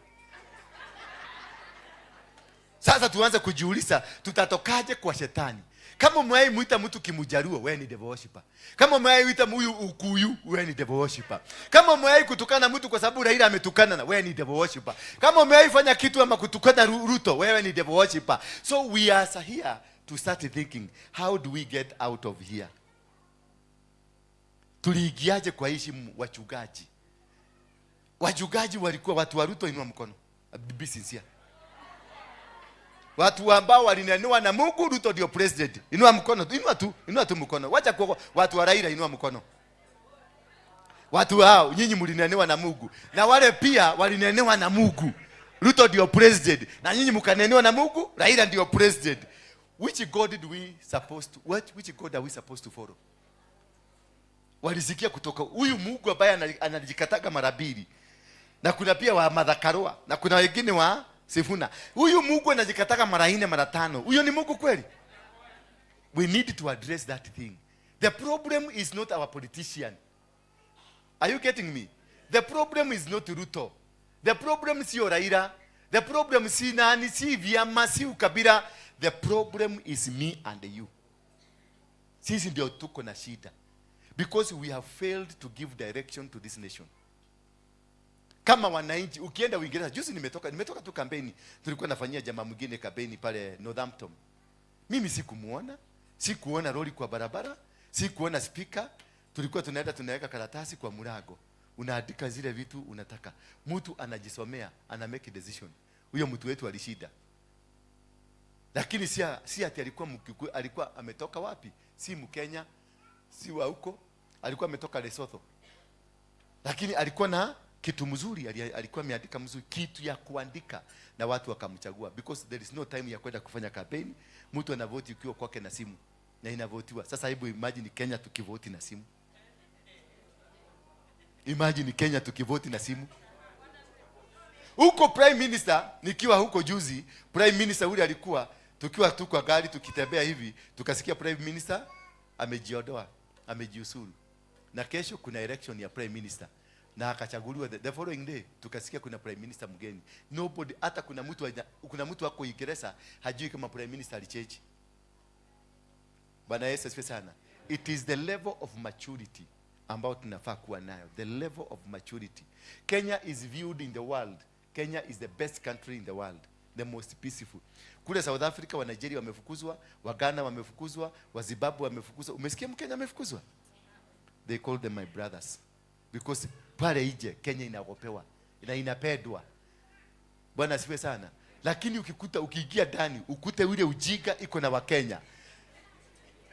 Sasa tuanze kujiuliza tutatokaje kwa shetani? Kama umewahi muita mtu Kimujaruo, wewe ni devil worshiper. Kama umewahi muita huyu Ukuyu, wewe ni devil worshiper. Kama umewahi kutukana mtu kwa sababu Raila ametukana na wewe ni devil worshiper. Kama umewahi fanya kitu ama kutukana Ruto, wewe ni devil worshiper. So we are here to start thinking, how do we get out of here? Tuliingiaje kwa hii shimo wachungaji? Wachungaji walikuwa watu wa Ruto, inua mkono. Be sincere. Watu ambao walinenua na Mungu, Ruto ndio president. Inua mkono, inua tu mkono. Wacha kwa watu wa Raila, inua mkono. Watu hao nyinyi mlinenewa na Mungu. Na wale pia walinenewa na Mungu. Ruto ndio president. Na nyinyi mkanenewa na Mungu, Raila ndio president. Which God do we supposed to, what, which God are we supposed to follow? Walisikia kutoka huyu Mungu ambaye anajikataga mara mbili. Na kuna pia wa Madhakaroa na kuna wengine wa Sifuna. Huyu Mungu anajikataga mara 4 mara 5. Huyo ni Mungu kweli? We need to address that thing. The problem is not our politician. Are you getting me? The problem is not Ruto. The problem si Raila. The problem si nani, si vyama, si ukabila. The problem is me and you. Sisi ndio tuko na shida. Because we have failed to give direction to this nation. Kama wananchi, ukienda Uingereza, juzi nimetoka tu kampeni, tulikuwa nafanyia jamaa mwingine kampeni pale Northampton. Mimi sikumuona, sikuona lori kwa barabara, sikuona speaker. Tulikuwa tunaenda tunaweka karatasi kwa mlango. Unaandika zile vitu unataka. Mtu anajisomea, ana make decision. Huyo mtu wetu alishida. Lakini si ati alikuwa Mkikuyu, alikuwa ametoka wapi? Si Mkenya, si wa huko, alikuwa ametoka Lesotho. Lakini alikuwa na kitu mzuri, alikuwa ameandika mzuri, kitu ya kuandika, na watu wakamchagua. Because there is no time ya kwenda kufanya campaign. Mtu anavoti ukiwa kwake na simu na inavotiwa. Sasa hebu imagine Kenya tukivoti na simu. Imagine Kenya tukivoti na simu. Huko Prime Minister, nikiwa huko juzi, Prime Minister yule alikuwa, tukiwa tu kwa gari tukitembea hivi, tukasikia Prime Minister amejiondoa, amejiusuru. Na kesho kuna election ya Prime Minister. Na akachaguliwa the following day, tukasikia kuna Prime Minister mgeni. Nobody, hata kuna mtu wako Uingereza hajui kama Prime Minister alichange. Bwana Yesu asifiwe sana. It is the level of maturity ambao tunafaa kuwa nayo. The level of maturity. Kenya is viewed in the world. Kenya is the best country in the world. The most peaceful. Kule South Africa wa Nigeria wamefukuzwa, wa Ghana wamefukuzwa, wa Zimbabwe wamefukuzwa. Umesikia Mkenya amefukuzwa? They call them my brothers. Because pale nje Kenya inaogopewa na inapendwa. Bwana asifiwe sana. Lakini ukiingia ndani ukute ule ujinga iko na Wakenya.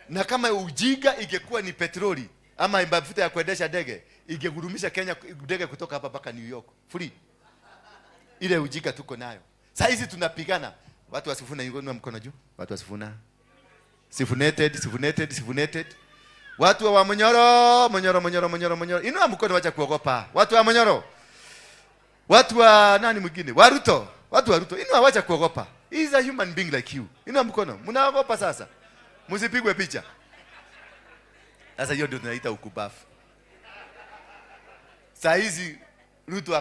Na kama ujinga ingekuwa ni petroli ama mafuta ya kuendesha ndege, ingegurumisha Kenya, ndege kutoka hapa mpaka New York free. Ile ujinga tuko nayo saa hizi tunapigana. Watu wasifuna, inua mkono juu. Watu wasifuna, sifunated, sifunated, sifunated. Watu wa Munyoro, Munyoro, Munyoro, Munyoro, Munyoro, inua mkono, wacha kuogopa. Watu wa Munyoro, watu wa nani mwingine, wa Ruto, watu wa Ruto, inua, wacha kuogopa. He is a human being like you. Inua mkono. Mnaogopa sasa, msipigwe picha. Sasa hiyo ndio tunaita ukubafu. Saa hizi Ruto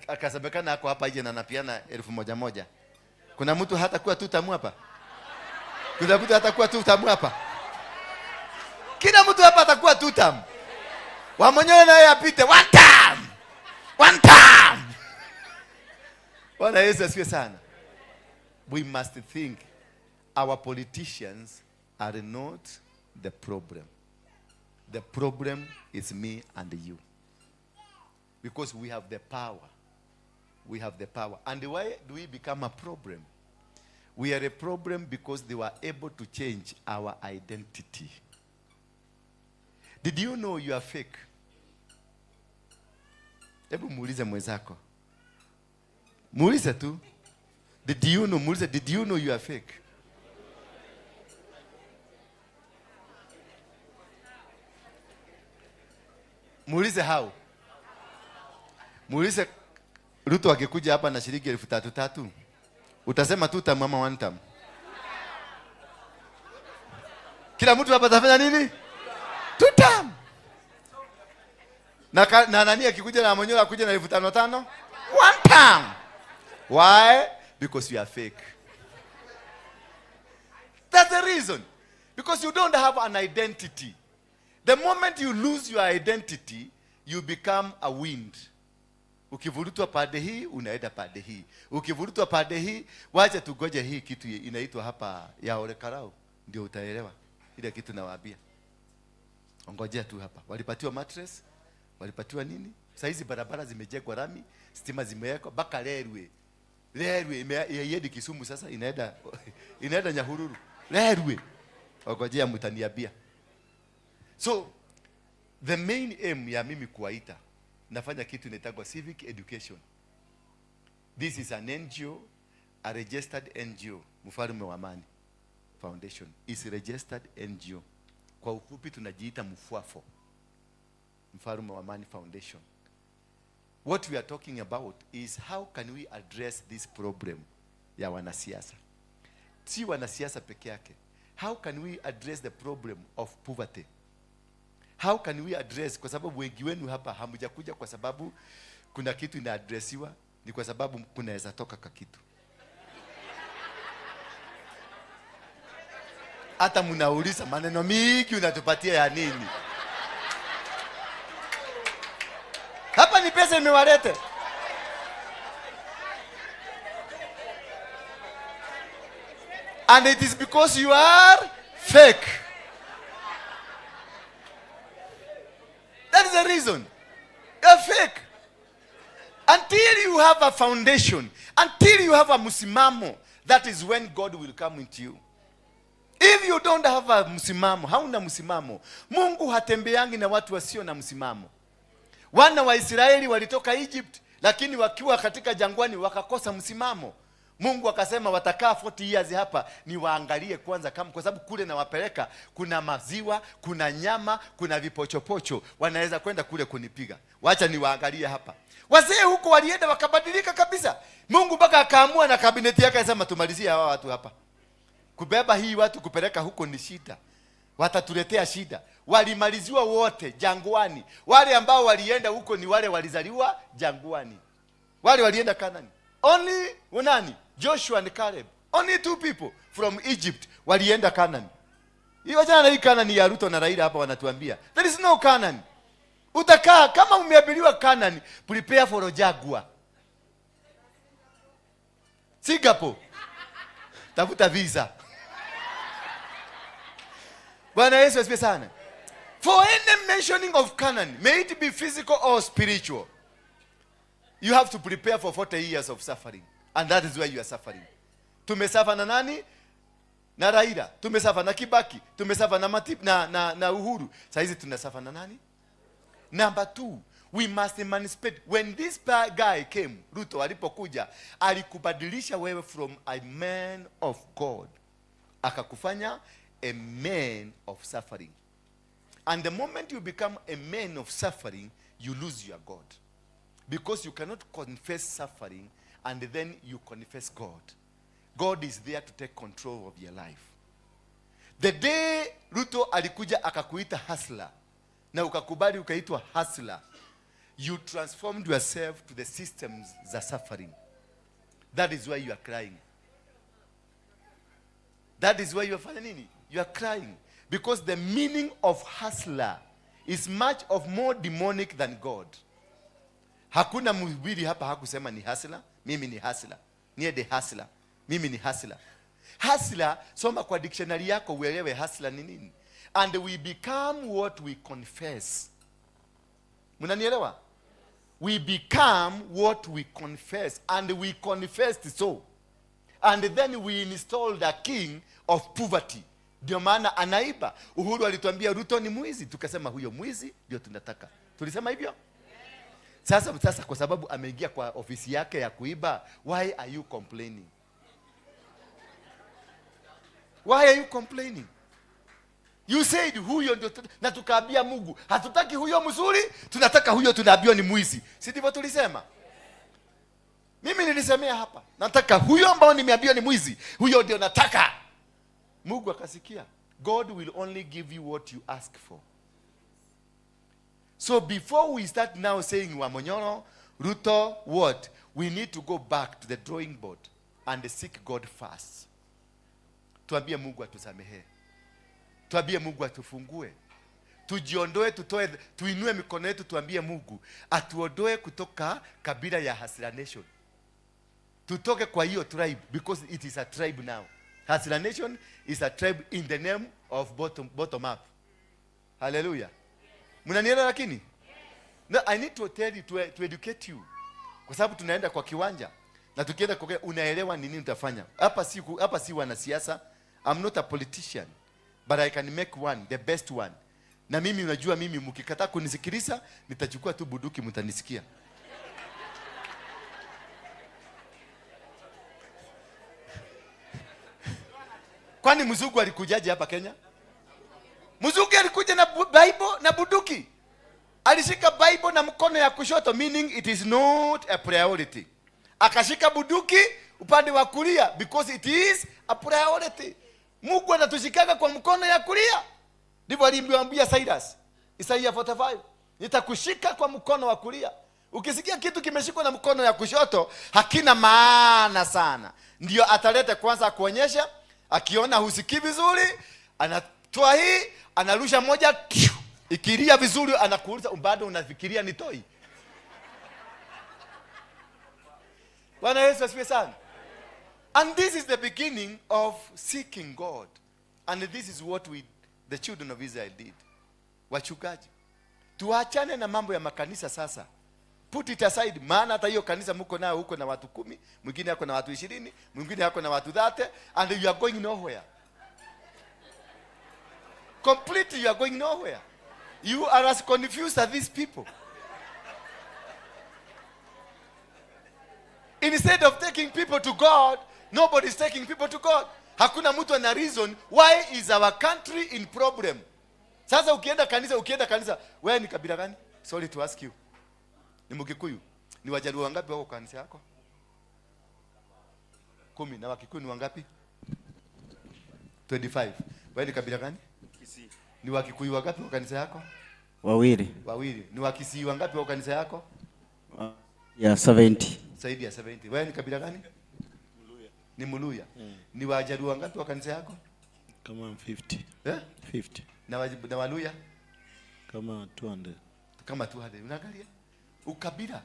akasemekana ako hapa nje na anapiana 1000 moja. Kuna mtu hatakuwa tu tamu hapa? Kuna mtu hatakuwa tu tamu hapa? Kila mtu hapa atakuwa tu tamu. Wamwenyewe naye apite one time. One time. Bwana Yesu asifiwe sana. We must think our politicians are not the problem. The problem is me and you. Because we have the power. We have the power. And why do we become a problem? We are a problem because they were able to change our identity. Did you know you are fake? Hebu muulize mwenzako. Muulize tu. Did you know? Muulize, did you know you are fake? Muulize how. Muulize Ruto akikuja hapa na shilingi 3000 tatu. Utasema tu tam ama one time? Kila mtu hapa atafanya nini? Two term. Na nani akikuja na mwenyewe akuja na 5000 tano? One time. Why? Because you are fake. That's the reason. Because you don't have an identity. The moment you lose your identity, you become a wind. Ukivurutwa pande hii, unaenda pande hii. Ukivurutwa pande hii, wacha tugoje hii kitu inaitwa hapa ya Ole Karau, ndio utaelewa ile kitu nawaambia. Ongojea tu hapa. Walipatiwa mattress, walipatiwa nini? Saa hizi barabara zimejengwa rami, stima zimewekwa mpaka Lerwe. Lerwe haiendi Kisumu sasa, inaenda Nyahururu. Lerwe. Ongojea mtaniambia. So the main aim ya mimi kuwaita, nafanya kitu inaitwa civic education. This is an NGO, a registered NGO. Mfalme wa Amani Foundation is a registered NGO. Kwa ufupi tunajiita Mfuafo. Mfalme wa Amani Foundation. What we are talking about is how can we address this problem ya wanasiasa. Si wanasiasa peke yake. How can we address the problem of poverty? How can we address, kwa sababu wengi wenu hapa hamjakuja kwa sababu kuna kitu inaaddressiwa, ni kwa sababu kunaweza toka ka kitu. Hata mnauliza maneno mingi unatupatia ya nini? Hapa ni pesa imewalete. And it is because you are fake. That is the reason. You are fake. Until you have a foundation, until you have a msimamo, that is when God will come into you. If you don't have a msimamo, hauna msimamo. Mungu hatembeangi na watu wasio na msimamo. Wana wa Israeli walitoka Egypt, lakini wakiwa katika jangwani wakakosa msimamo. Mungu akasema watakaa 40 years hapa, ni waangalie kwanza kama, kwa sababu kule nawapeleka kuna maziwa, kuna nyama, kuna vipochopocho, wanaweza kwenda kule kunipiga. Wacha niwaangalie hapa. Wazee huko walienda wakabadilika kabisa. Mungu mpaka akaamua na kabineti yake akasema tumalizie hawa watu hapa. Kubeba hii watu kupeleka huko ni shida, watatuletea shida. Walimaliziwa wote jangwani. Wale ambao walienda huko ni wale walizaliwa jangwani, wale walienda Kanani. Only nani? Joshua and Caleb. Only two people from Egypt walienda Canaan. Hiyo jana na hii Canaan ya Ruto na Raila hapa wanatuambia. There is no Canaan. Utakaa kama umeambiliwa Canaan, prepare for a Jaguar. Singapore. Tafuta visa. Bwana Yesu asifiwe sana. For any mentioning of Canaan, may it be physical or spiritual, you have to prepare for 40 years of suffering. And that is why you are suffering. Tumesuffer na nani? Na Raila. Tumesuffer na Kibaki. Tumesuffer na Matip, na Uhuru. Saa hizi tunasuffer na nani? Number two, we must emancipate. When this guy came, Ruto alipokuja, alikubadilisha wewe from a man of God, akakufanya a man of suffering. And the moment you become a man of suffering, you lose your God. Because you cannot confess suffering and then you confess God. God is there to take control of your life. The day Ruto alikuja akakuita hustler na ukakubali ukaitwa hustler, you transformed yourself to the systems za suffering. That is why you are crying. That is why you are fanya nini? You are crying. Because the meaning of hustler is much of more demonic than God. Hakuna mhubiri hapa hakusema ni hustler, mimi ni hustler. Niye the hustler. Mimi ni hustler. Hustler, soma kwa dictionary yako uelewe hustler ni nini. And we become what we confess. Mnanielewa? We become what we confess, and we confessed so. And then we installed a king of poverty. Ndio maana anaiba. Uhuru alituambia Ruto ni mwizi, tukasema huyo mwizi ndio tunataka. Tulisema hivyo? Sasa kwa sababu ameingia kwa ofisi yake ya kuiba, why are you complaining? Why are you complaining? You said huyo ndio na tukaambia Mungu, hatutaki huyo mzuri, tunataka huyo tunaambiwa ni mwizi. Si ndivyo tulisema? Mimi nilisemea hapa, nataka huyo ambao nimeambiwa ni mwizi, huyo ndio nataka. Mungu akasikia. God will only give you what you ask for. So before we start now saying Wamunyoro, Ruto, what? We need to go back to the drawing board and seek God first. Tuambie Mungu atusamehe. Tuambie Mungu atufungue. Tujiondoe, tutoe, tuinue mikono yetu tuambie Mungu atuondoe kutoka kabila ya Hustler Nation. Tutoke kwa hiyo tribe, because it is a tribe now. Hustler Nation is a tribe in the name of bottom up. Hallelujah. Mnanielewa lakini? No, I need to tell you to educate you. Kwa sababu tunaenda kwa kiwanja na tukienda kwa kiwanja, unaelewa ni nini utafanya. Hapa si wanasiasa. I'm not a politician, but I can make one, the best one. Na mimi unajua mimi mkikataa kunisikiliza nitachukua tu bunduki mtanisikia. Kwani mzungu alikujaje hapa Kenya? Mzungu alikuja na Bible na bunduki. Alishika Bible na mkono ya kushoto, meaning it is not a priority. Akashika bunduki upande wa kulia because it is a priority. Mungu anatushikaga kwa mkono ya kulia. Ndivyo alimwambia Cyrus, Isaiah 45, nitakushika kwa mkono wa kulia. Ukisikia kitu kimeshikwa na mkono ya kushoto hakina maana sana. Ndio ataleta kwanza kuonyesha, akiona husikii vizuri, anatoa hii, anarusha moja, tiu, ikilia vizuri anakuuliza bado unafikiria ni toi? Bwana Yesu asifiwe sana. And this is the beginning of seeking God. And this is what the children of Israel did. Wachungaji, tuachane na mambo ya makanisa sasa. Put it aside, maana hata hiyo kanisa mko nayo huko na watu 10, mwingine yako na watu 20, mwingine yako na watu 30, and you are going nowhere. Completely you are going nowhere. You are as confused as these people. Instead of taking people to God, nobody is taking people to God. Hakuna mtu ana reason why is our country in problem. Sasa ukienda kanisa, wewe ni kabila gani? Sorry to ask you. Ni Mkikuyu. Ni Wajaluo wangapi wako kanisa yako? 10. Na Wakikuyu ni wangapi? 25. Wewe ni kabila gani? Kisii. Ni Wakikuyu wangapi kwa kanisa yako? Wawili. Wawili. Ni Wakisii wangapi kwa kanisa yako? Ya 70. Zaidi ya 70. Wewe ni kabila gani? Mluya. Ni Mluya. Ni Wajaluo wangapi kwa kanisa yako? Kama 50. Eh? 50. Na Waluya? Kama 200. Kama 200. Unaangalia? Ukabila.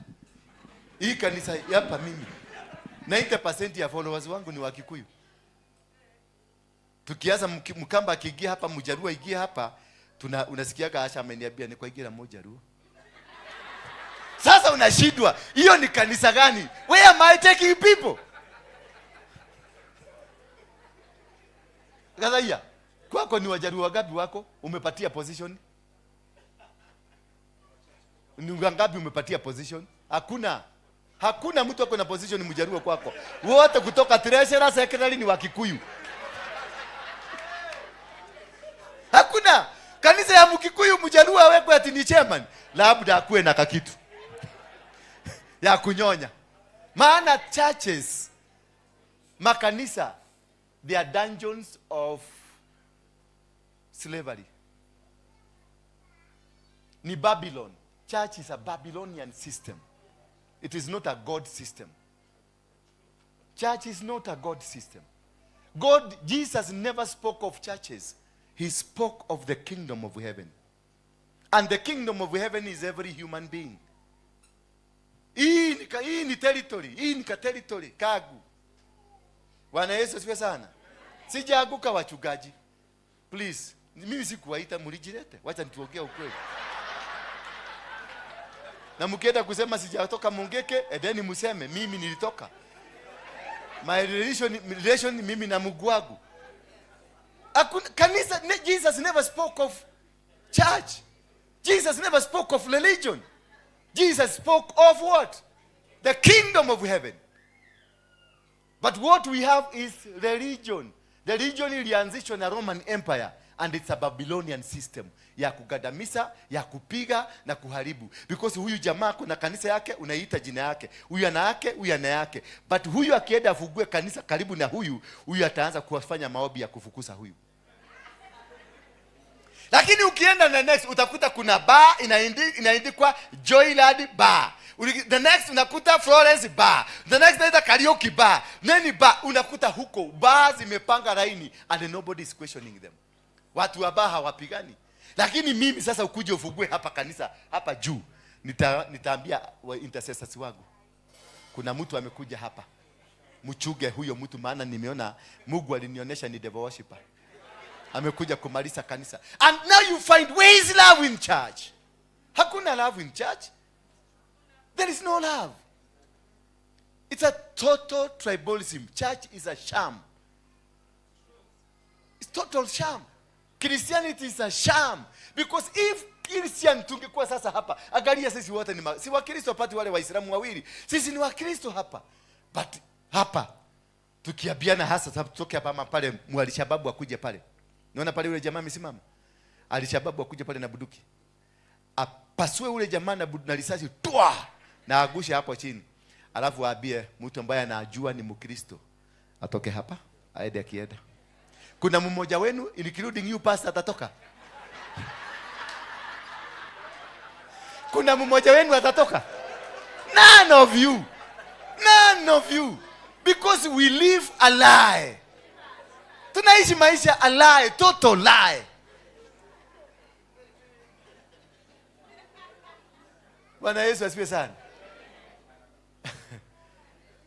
Hii kanisa hapa mimi 90% ya followers wangu ni Wakikuyu. Tukianza Mkamba akiingia hapa, Mjaluo aingie hapa, unasikiaga Asha ameniambia ni kwa igira Mjaluo. Sasa unashindwa, hiyo ni kanisa gani? Where am I taking people? Gazaia, kwako ni Wajaluo wangapi wako umepatia position? Ni wangapi umepatia position? Hakuna. Hakuna mtu ako na position Mjaluo kwako. Wote kutoka treasurer, secretary ni wa Kikuyu. Hakuna kanisa ya Mkikuyu Mjaluo awekwe ati ni chairman, labda akuwe na kakitu ya kunyonya. Maana churches, makanisa, they are dungeons of slavery. Ni Babylon. Church is a Babylonian system. It is not a God system. Church is not a God system. God, Jesus never spoke of churches. He spoke of the kingdom of heaven. And the kingdom of heaven is every human being. Hii ni territory, hii ni ka territory kagu. Bwana Yesu asifiwe sana. Sijaaguka wachungaji. Please, mimi sikuwaita, mlijilete. Wacha nituongee ukweli. Na mkienda kusema sijatoka Mungeke, edeni museme mimi nilitoka. My relation mimi na Mungu wangu. Hakuna kanisa. Jesus never spoke of church. Jesus never spoke of religion. Jesus spoke of what? The kingdom of heaven. But what we have is religion. Religion ilianzishwa na Roman Empire and it's a Babylonian system ya kugandamiza, ya kupiga na kuharibu. Because huyu jamaa kuna kanisa yake, unaiita jina yake. Huyu ana yake, huyu ana yake. But huyu akienda afungue kanisa karibu na huyu, huyu ataanza kuwafanya maombi ya kufukuza huyu. Lakini ukienda na next utakuta kuna bar inaandikwa Joyland Bar. The next unakuta Florence Bar. The next unaita Karaoke Bar. Nani bar unakuta huko bar zimepanga laini and nobody is questioning them. Watu wa bar hawapigani. Lakini mimi sasa ukuje ufungue hapa kanisa hapa juu, nitaambia wa intercessors wangu, kuna mtu amekuja hapa, mchuge huyo mtu, maana nimeona Mungu alinionyesha ni devil worshipper. Amekuja kumaliza kanisa. And now you find, where is love in church? Hakuna love in church. There is no love. It's a total tribalism. Church is a sham. It's total sham. Christianity is a sham. Because if Christian tungekuwa sasa hapa, angalia sisi wote ni si Wakristo pati wale Waislamu wawili. Sisi ni Wakristo hapa. But hapa tukiambiana hasa sababu tutoke hapa ama pale Alishababu akuje pale. Naona pale yule jamaa amesimama. Alishababu akuje pale na bunduki. Apasue ule jamaa na risasi twa na agushe hapo chini. Alafu aambie mtu ambaye anajua ni Mkristo atoke hapa aende akienda. Kuna mmoja wenu including you pastor atatoka? Kuna mmoja wenu atatoka? None of you. None of you. Because we live a lie. Tunaishi maisha a lie, total lie. Bwana Yesu asifiwe sana.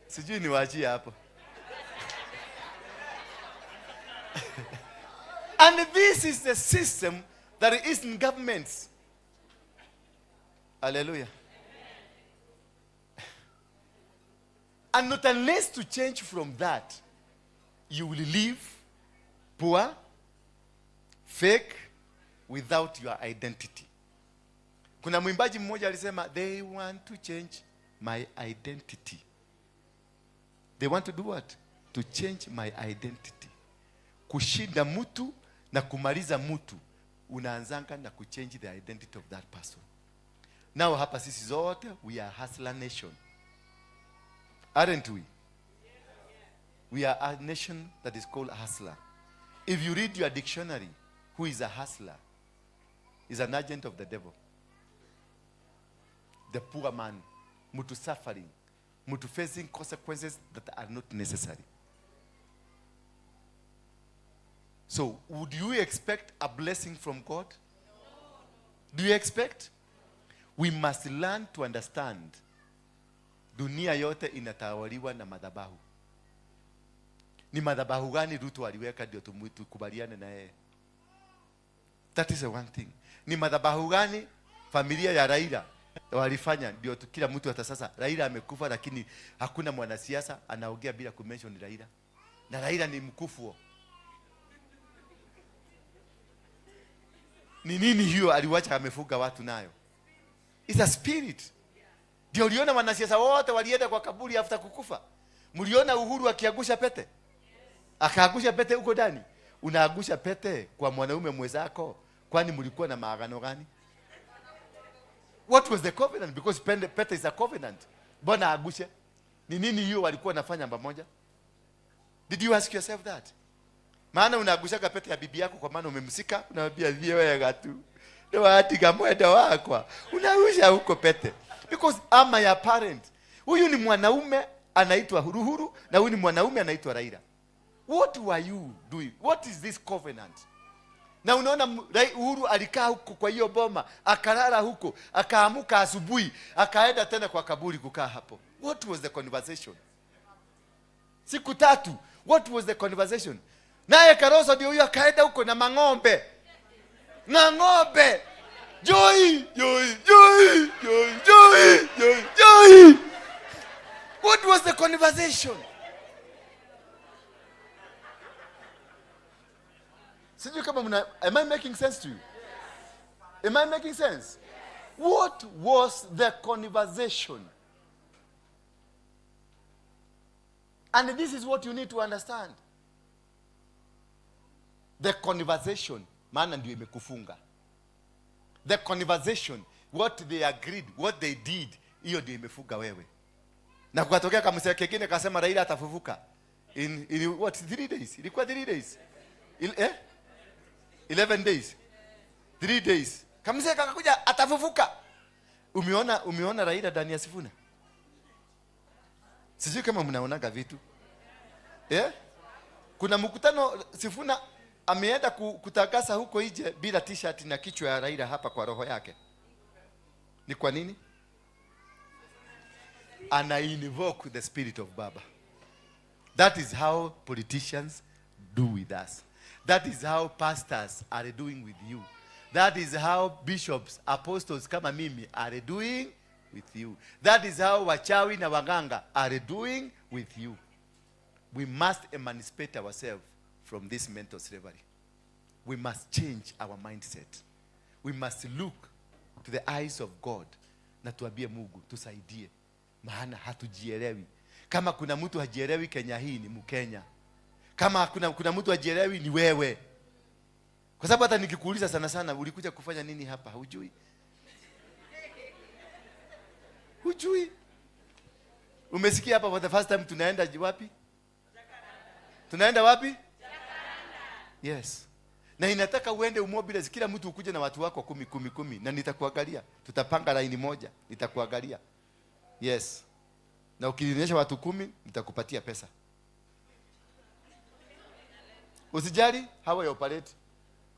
Sijui niwaachie hapo. And this is the system that is in governments. Hallelujah. And not unless to change from that, you will live poor, fake, without your identity. Kuna mwimbaji mmoja alisema, they want to change my identity. They want to do what? To change my identity. Kushinda mtu na kumaliza mtu, unaanzanga na kuchange the identity of that person. Now hapa sisi zote, we are hustler nation. Aren't we? We are a nation that is called hustler. If you read your dictionary, who is a hustler? Is an agent of the devil. The poor man, mtu suffering, mtu facing consequences that are not necessary. So, would you expect a blessing from God? Do you expect? We must learn to understand. Dunia yote inatawaliwa na madhabahu. Ni madhabahu gani Ruto aliweka ndio tukubaliane na yeye? That is the one thing. Ni madhabahu gani familia ya Raila walifanya ndio kila mtu hata sasa Raila amekufa, lakini hakuna mwanasiasa anaongea bila kumention Raila. Na Raila ni mkufuo. Ni nini hiyo aliwacha amefuga watu nayo? It's a spirit. Ndio uliona wanasiasa wote walienda kwa kaburi after kukufa. Mliona Uhuru akiangusha pete? Akaangusha pete huko ndani. Unaangusha pete kwa mwanaume mwenzako, kwani mlikuwa na maagano gani? What was the covenant? Because pete is a covenant. Mbona agushe? Ni nini hiyo walikuwa wanafanya pamoja? Did you ask yourself that? Maana unaagushaga pete ya bibi yako kwa maana umemsika, unamwambia thiĩ wega tu. Nĩwatiga mwenda wakwa. Unaagusha huko pete. Because ama ya parent. Huyu ni mwanaume anaitwa Uhuru na huyu ni mwanaume anaitwa Raila. What were you doing? What is this covenant? Na unaona Uhuru alikaa huko kwa hiyo boma, akalala huko, akaamuka asubuhi, akaenda tena kwa kaburi kukaa hapo. What was the conversation? Siku tatu. What was the conversation? Naye Kalonzo ndio huyo akaenda huko na mang'ombe. Na ng'ombe. Joy, joy, joy, joy, joy, joy, joy. What was the conversation? Sijui kama mna, am I making sense to you? Am I making sense? What was the conversation? And this is what you need to understand. The conversation, maana ndio imekufunga. The conversation, what they agreed, what they did, hiyo ndio imefunga wewe. Na kukatokea kamsea kingine kasema Raila atafufuka. In what, 3 days? Ilikuwa 3 days. 11 days. 3 days. Kamsea kakakuja atafufuka. Umeona Raila ndani ya Sifuna? Sijui kama mnaonaga vitu. Kuna mkutano Sifuna ameenda kutangaza huko nje bila t-shirt na kichwa ya Raila hapa kwa roho yake. Ni kwa nini? Ana invoke the spirit of Baba. That is how politicians do with us. That is how pastors are doing with you. That is how bishops, apostles kama mimi are doing with you. That is how wachawi na waganga are doing with you. We must emancipate ourselves from this mental slavery. We must change our mindset. We must look to the eyes of God na tuambie Mungu tusaidie, maana hatujielewi. Kama kuna mtu hajielewi Kenya hii ni Mkenya. Kama kuna mtu hajielewi ni wewe. Kwa sababu hata nikikuuliza sana sana ulikuja kufanya nini hapa, hujui. Hujui. Umesikia hapa for the first time tunaenda wapi? Tunaenda wapi? Yes. Na inataka uende umobilize kila mtu ukuje na watu wako 10 10 10 na nitakuangalia. Tutapanga line moja, nitakuangalia. Yes. Na ukinionyesha watu 10 nitakupatia pesa. Usijali how I operate.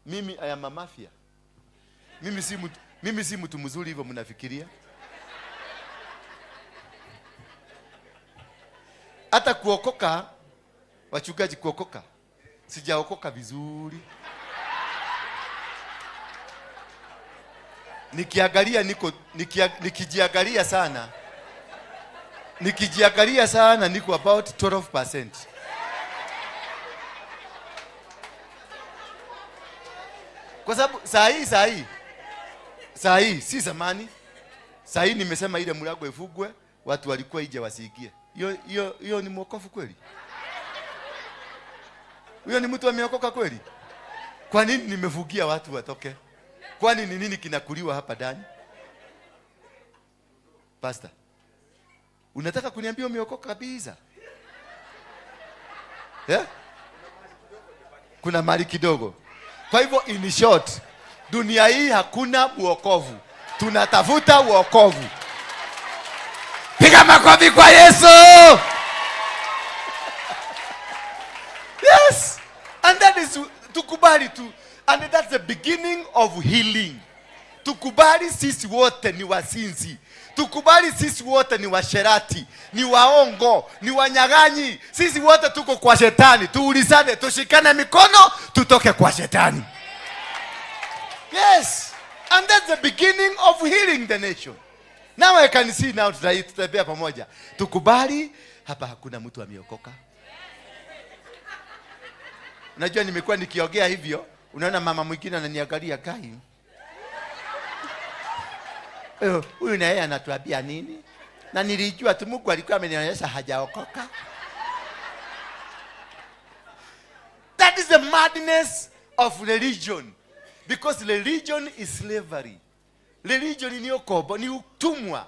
Mimi I am a mafia. Mimi si mtu mzuri hivyo mnafikiria. Hata kuokoka, wachungaji kuokoka, sijaokoka vizuri. Nikiangalia niko nikijiangalia sana. Nikijiangalia sana niko about 12%. Kwa sababu saa hii si zamani. Saa hii nimesema ile mlango ifungwe, watu walikuwa nje wasiingie. Hiyo ni mwokofu kweli? Huyo ni mtu ameokoka kweli? Kwa nini nimefugia watu watoke? Kwani ni nini kinakuliwa hapa ndani? Pastor, unataka kuniambia umeokoka kabisa? Yeah? Kuna mali kidogo. Kwa hivyo in short, dunia hii hakuna wokovu. Tunatafuta wokovu. Piga makofi kwa Yesu. Yes. And that is tukubali tu. And that's the beginning of healing. Tukubali sisi wote ni wasinzi. Tukubali sisi wote ni washerati, ni waongo, ni wanyang'anyi. Sisi wote tuko kwa shetani. Tuulizane, tushikane mikono, tutoke kwa shetani. Yes. And that's the beginning of healing the nation. Now I can see now tutatembea pamoja. Tukubali hapa hakuna mtu ameokoka. Unajua nimekuwa nikiongea hivyo, unaona mama mwingine ananiangalia kai. Huyu na yeye anatuambia nini? Na nilijua tu Mungu alikuwa amenionyesha hajaokoka. That is the madness of religion. Because religion is slavery. Religion ni ukombo, ni utumwa.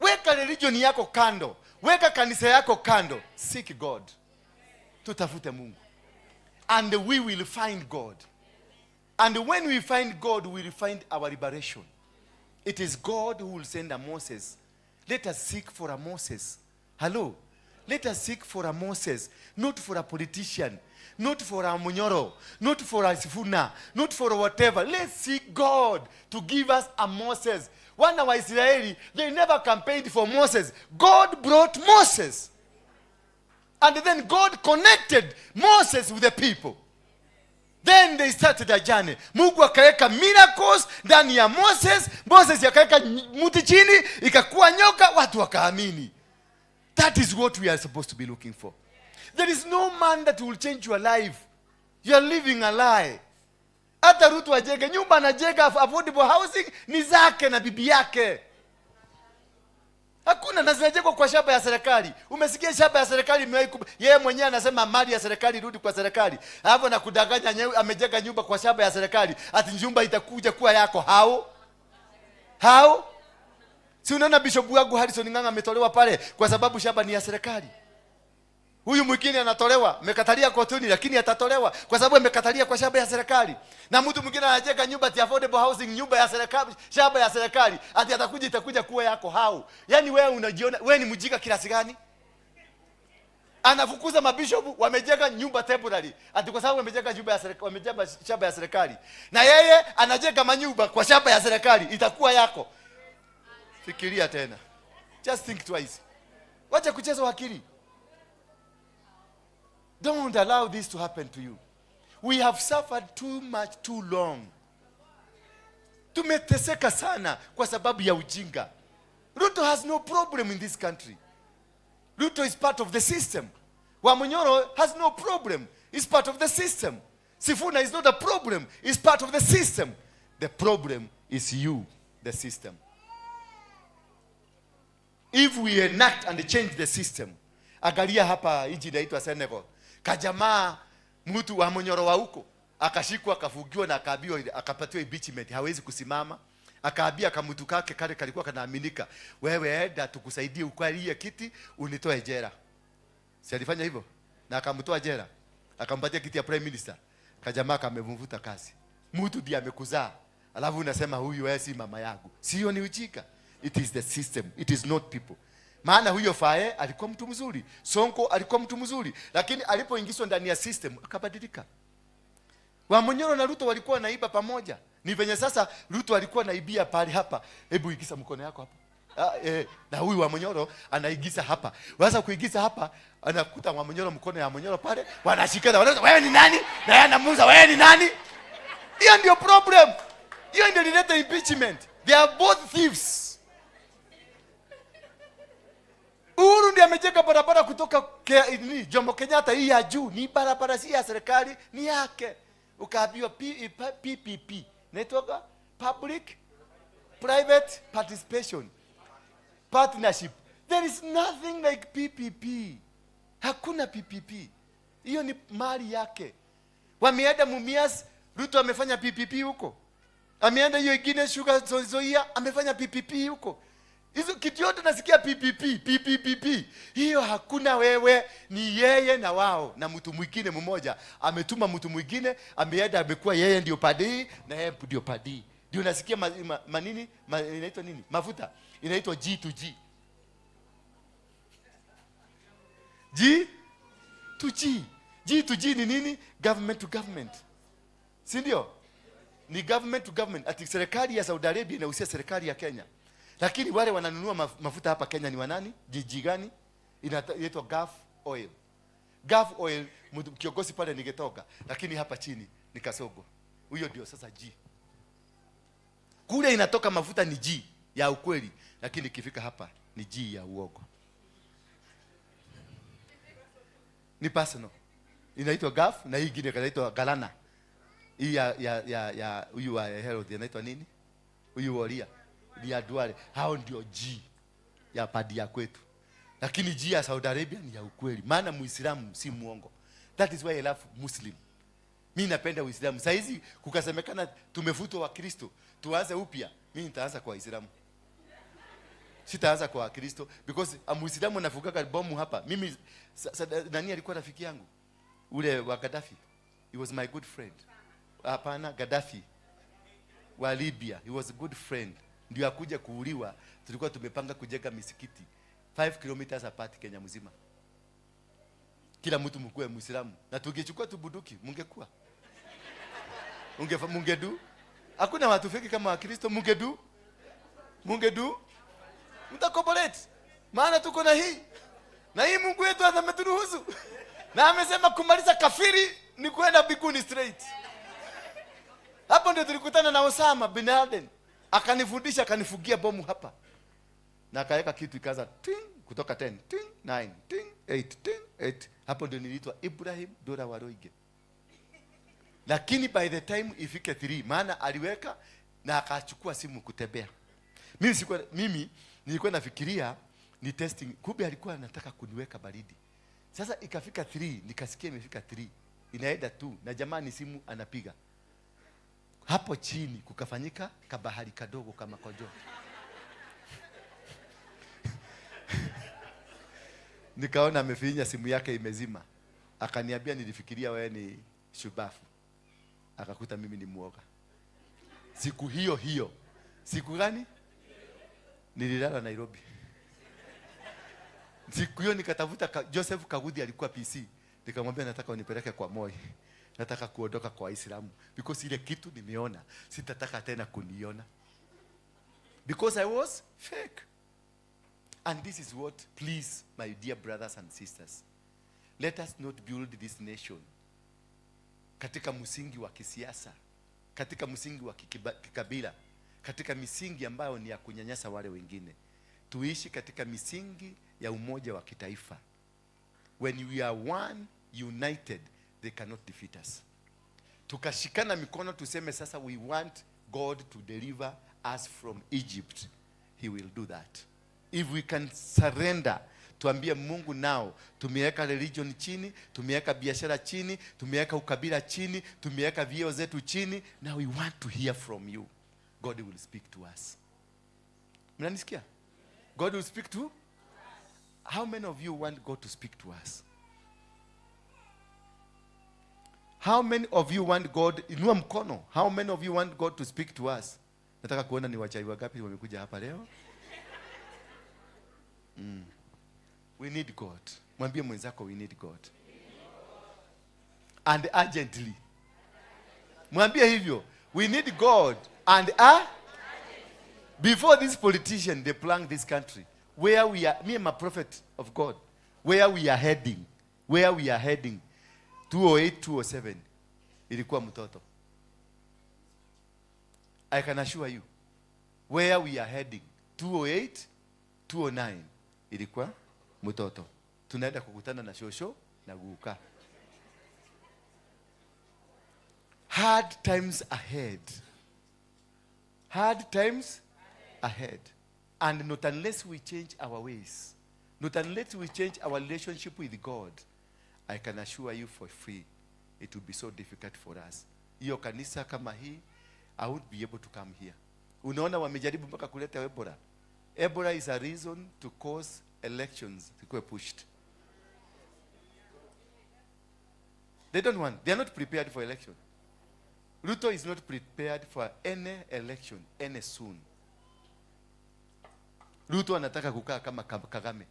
Weka religion yako kando. Weka kanisa yako kando. Seek God. Tutafute Mungu. And we will find God. And when we find God, we will find our liberation. It is God who will send a Moses. Let us seek for a Moses. Hello? Let us seek for a Moses, not for a politician, not for a Munyoro, not for a Sifuna, not for whatever. Let's seek God to give us a Moses. Wana wa Israeli, they never campaigned for Moses. God brought Moses. And then God connected Moses with the people. Then they started a journey. Mungu akaweka miracles ndani ya Moses. Moses akaweka mti chini, ikakuwa nyoka, watu wakaamini. That is what we are supposed to be looking for. There is no man that will change your life. You are living a lie. Hata Ruto ajenge nyumba, anajenga affordable housing ni zake na bibi yake. Hakuna, na zinajengwa kwa shamba ya serikali. Umesikia shamba ya serikali imewahi yeye mwenyewe anasema mali ya serikali irudi kwa serikali. Alafu anakudanganya amejenga nyumba kwa shamba ya serikali. Ati nyumba itakuja kuwa yako. How? How? Si unaona Bishop wangu Harrison Ng'ang'a ametolewa pale kwa sababu shamba ni ya serikali. Huyu mwingine anatolewa, amekatalia kotini lakini atatolewa kwa sababu amekatalia kwa shamba ya serikali. Na mtu mwingine anajenga nyumba ati affordable housing, nyumba ya serikali, shamba ya serikali, ati atakuja itakuja kuwa yako. How? Yaani wewe unajiona wewe ni mjinga kiasi gani? Anafukuza mabishop wamejenga nyumba temporary ati kwa sababu wamejenga nyumba ya serikali, wamejenga shamba ya serikali. Na yeye anajenga manyumba kwa shamba ya serikali, itakuwa yako. Fikiria tena. Just think twice. Wacha kucheza akili. Don't allow this to happen to you. We have suffered too much too long. Tumeteseka sana kwa sababu ya ujinga. Ruto has no problem in this country. Ruto is part of the system. Wamunyoro has no problem. He's part of the system. Sifuna is not a problem. He's part of the system. The problem is you, the system. If we enact and change the system, angalia hapa nchi inaitwa Senegal. Kajamaa mtu wa Munyoro wa huko akashikwa akafungiwa na akaambiwa akapatiwa impeachment, hawezi kusimama. Akaambia kamtu kake kale kalikuwa kanaaminika, wewe enda tukusaidie ukalie kiti unitoe jela. Si alifanya hivyo? Na akamtoa jela. Akampatia kiti ya prime minister. Kajamaa kamemvuta kazi. Mtu ndiye amekuzaa. Alafu unasema huyu wewe si mama yangu. Sio, ni ujinga. It is the system. It is not people. Maana huyo Faye alikuwa mtu mzuri, Sonko alikuwa mtu mzuri, lakini alipoingizwa ndani ya system akabadilika. Wamunyoro na Ruto walikuwa naiba pamoja. Ni venye sasa Ruto alikuwa naibia pale hapa. Hebu ingiza mkono yako hapa. Na huyu Wamunyoro anaigiza hapa. Sasa kuigiza hapa anakuta Wamunyoro mkono ya Wamunyoro pale, wanashikana, wanasema wewe ni nani? Na yeye anamuuliza wewe ni nani? Hiyo ndio problem. Hiyo ndio ilileta impeachment. They are both thieves. Uhuru ndiye amejenga barabara kutoka Jomo Kenyatta hii ya juu, ni barabara si ya serikali, ni yake. Ukaambiwa PPP. Inaitwa Public Private Participation Partnership. There is nothing like PPP. Hakuna PPP. Hiyo ni mali yake. Wameenda Mumias, Ruto amefanya PPP huko. Ameenda hiyo ingine Sugar Zoia, amefanya PPP huko. Hizo kitu yote nasikia PPP, PPP. Hiyo hakuna wewe, ni yeye na wao na mtu mwingine mmoja. Ametuma mtu mwingine, ameenda amekuwa yeye ndio padii na yeye ndio padii. Ndio nasikia manini, inaitwa nini? Mafuta. Inaitwa G to G. G to G. G to G ni nini? Government to government. Si ndio? Ni government to government. Ati serikali ya Saudi Arabia inahusia serikali ya Kenya. Lakini wale wananunua mafuta hapa Kenya ni wanani? Jiji gani? Inaitwa Gulf Oil. Gulf Oil, kiongozi pale ningetoka, lakini hapa chini ni Kasongo. Huyo ndio sasa G. Kule inatoka mafuta ni G ya ukweli, lakini ikifika hapa ni G ya uongo. Ni personal. Inaitwa Gulf na hii nyingine inaitwa Galana. Hii ya huyu wa Herod inaitwa nini? Huyu Woria. Ni Duale. Hao ndio G ya padi ya kwetu. Lakini G ya Saudi Arabia ni ya ukweli. Maana Muislamu si muongo. That is why I love Muslim. Mi napenda Uislamu. Saa hizi kukasemekana tumefutwa Wakristo, tuanze upya. Mi nitaanza kwa Waislamu. Sitaanza kwa Wakristo because Muislamu anafukaga bomu hapa. Mimi nani alikuwa rafiki yangu? Ule wa Gaddafi. He was my good friend. Hapana, Gaddafi wa Libya. He was a good friend. Ndio akuja kuuliwa, tulikuwa tumepanga kujenga misikiti 5 kilometers apart Kenya mzima. Kila mtu mkuwe Muislamu. Na tungechukua tu bunduki, mungekuwa. Mungedu. Hakuna watu feki kama Wakristo, mungedu. Mungedu. Mtakoborate. Maana tuko na hii. Na hii Mungu wetu ameturuhusu. Na amesema kumaliza kafiri ni kwenda mbinguni straight. Hapo ndio tulikutana na Osama bin Laden. Akanifundisha, akanifugia bomu hapa. Na akaweka kitu ikaanza ting kutoka 10, ting 9, ting 8, ting 8. Hapo ndio niliitwa Ibrahim Dora Waruinge. Lakini by the time ifike 3, maana aliweka na akachukua simu kutembea. Mimi nilikuwa nafikiria ni testing, kumbe alikuwa anataka kuniweka baridi. Sasa ikafika 3, nikasikia imefika 3. Inaenda tu na jamani simu anapiga. Hapo chini kukafanyika kabahari kadogo kama kojo. Nikaona amefinya simu yake imezima. Akaniambia nilifikiria wewe ni shubafu. Akakuta mimi ni muoga. Siku hiyo hiyo. Siku gani? Nililala Nairobi. Siku hiyo nikatafuta Joseph Kagudi alikuwa PC. Nikamwambia nataka unipeleke kwa Moi. Nataka kuondoka kwa Waislamu because ile kitu nimeona sitataka tena kuniona. Because I was fake. And this is what, please, my dear brothers and sisters, let us not build this nation katika msingi wa kisiasa, katika msingi wa kikabila, katika misingi ambayo ni ya kunyanyasa wale wengine. Tuishi katika misingi ya umoja wa kitaifa. When we are one, united, they cannot defeat us. Tukashikana mikono tuseme sasa we want God to deliver us from Egypt. He will do that. If we can surrender, tuambie Mungu nao, tumeweka religion chini, tumeweka biashara chini, tumeweka ukabila chini, tumeweka vyeo zetu chini, now we want to hear from you. God will speak to us. Mnanisikia? God will speak to? How many of you want God to speak to us? How many of you want God, inua mkono. How many of you want God to speak to us? Nataka kuona ni wachai wangapi wamekuja hapa leo. We need God. Mwambie mwenzako we need God. And urgently. Mwambie hivyo. We need God and before this politician they plan this country where we are, me am a prophet of God, where we are heading, where we are heading 208 207 ilikuwa mtoto. I can assure you where we are heading 208 209 ilikuwa mtoto. Tunaenda kukutana na shosho na guka. Hard times ahead. Hard times ahead. And not unless we change our ways, not unless we change our relationship with God, I can assure you for free, it will be so difficult for us. Hiyo kanisa kama hii, I won't be able to come here. Unaona wamejaribu mpaka kuleta Ebola. Ebola is a reason to cause elections to be pushed. They don't want, they are not prepared for election. Ruto is not prepared for any election, any soon. Ruto anataka kukaa kama Kagame.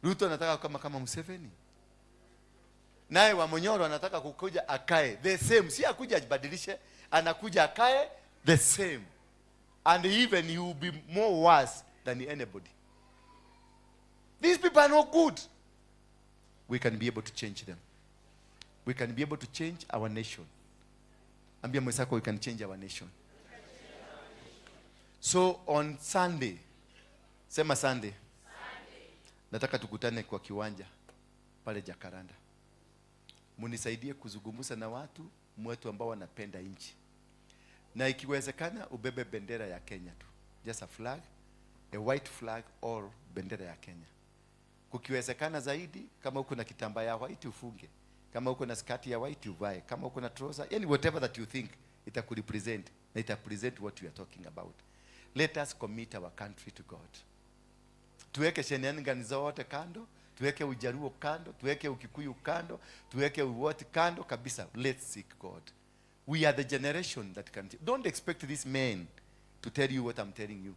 Ruto anataka kama Museveni. Naye wa Monyoro anataka kukuja akae the same. Si akuja ajibadilishe, anakuja akae the same. And even he will be more worse than anybody. These people are not good. We can be able to change them. We can be able to change our nation. Ambia mwenzako, we can change our nation. So on Sunday, sema Sunday. Nataka tukutane kwa kiwanja pale Jacaranda. Munisaidie kuzungumza na watu mwetu ambao wanapenda nchi. Na ikiwezekana ubebe bendera ya Kenya tu, just a flag, a white flag or bendera ya Kenya. Kukiwezekana zaidi, kama uko na kitambaa ya white ufunge, kama uko na skati ya white uvae, kama uko na trouser, yani whatever that you think itakurepresent na itapresent what you are talking about. Let us commit our country to God. Tuweke shenanigans zote kando, tuweke Ujaluo kando, tuweke Ukikuyu kando, tuweke wote kando kabisa. Let's seek God. We are the generation that can. Don't expect these men to tell you what I'm telling you.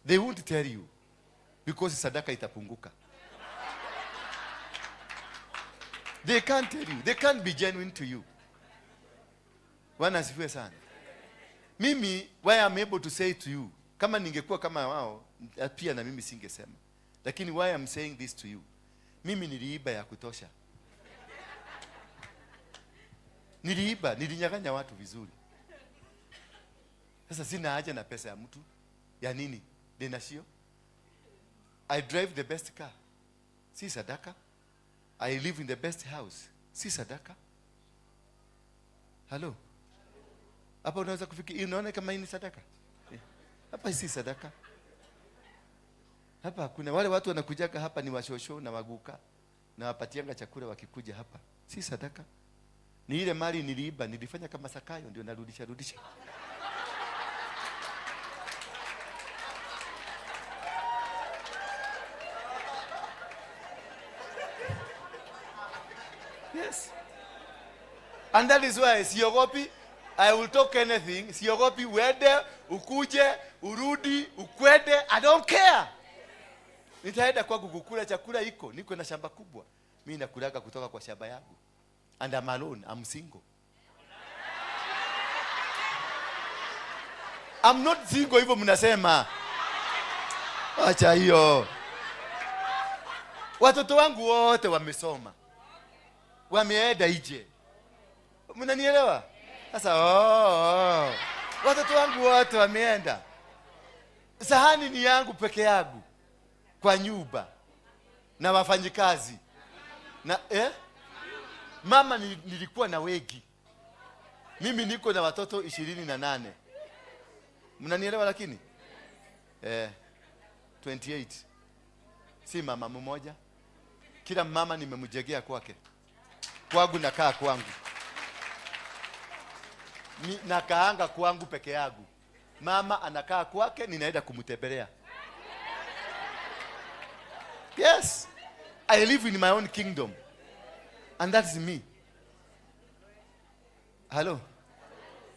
They won't tell you because sadaka itapunguka. They can't tell you. They can't be genuine to you. Bwana asifiwe sana. Mimi, why I'm able to say to you, kama ningekuwa kama wao, pia na mimi singesema. Lakini why I'm saying this to you, mimi niliiba ya kutosha. Niliiba, nilinyang'anya watu vizuri. Sasa sina haja na pesa ya mtu. Ya nini? Denasio. I drive the best car. Si sadaka. I live in the best house. Si sadaka. Hello. Hapa unaweza kufikiri, unaona kama hii ni sadaka? Hapa si sadaka. Hapa kuna wale watu wanakujaga hapa ni washosho na waguka, na wapatianga chakula wakikuja hapa. Si sadaka. Ni ile mali niliiba, nilifanya kama Sakayo, ndio narudisha rudisha. Yes. And that is why siogopi, I will talk anything. Siogopi uende, ukuje, urudi, ukwende, I don't care. Nitaenda kwangu kukula chakula iko, niko na shamba kubwa. Mimi nakulaga kutoka kwa shamba yangu. And I'm alone, I'm single. I'm not single hivyo mnasema. Acha hiyo. Watoto wangu wote wamesoma. Wameenda nje. Mnanielewa? Sasa oh. Watoto wangu wote wameenda. Sahani ni yangu peke yangu kwa nyumba na wafanyikazi. Na Mama nilikuwa na wengi. Mimi niko na watoto 28. Mnanielewa lakini? 28. Si mama mmoja. Kila mama nimemjegea kwake. Kwangu nakaa kwangu. Nakaanga kwangu peke yangu. Mama anakaa kwake, ninaenda kumtembelea. Yes. I live in my own kingdom. And that's me. Hello.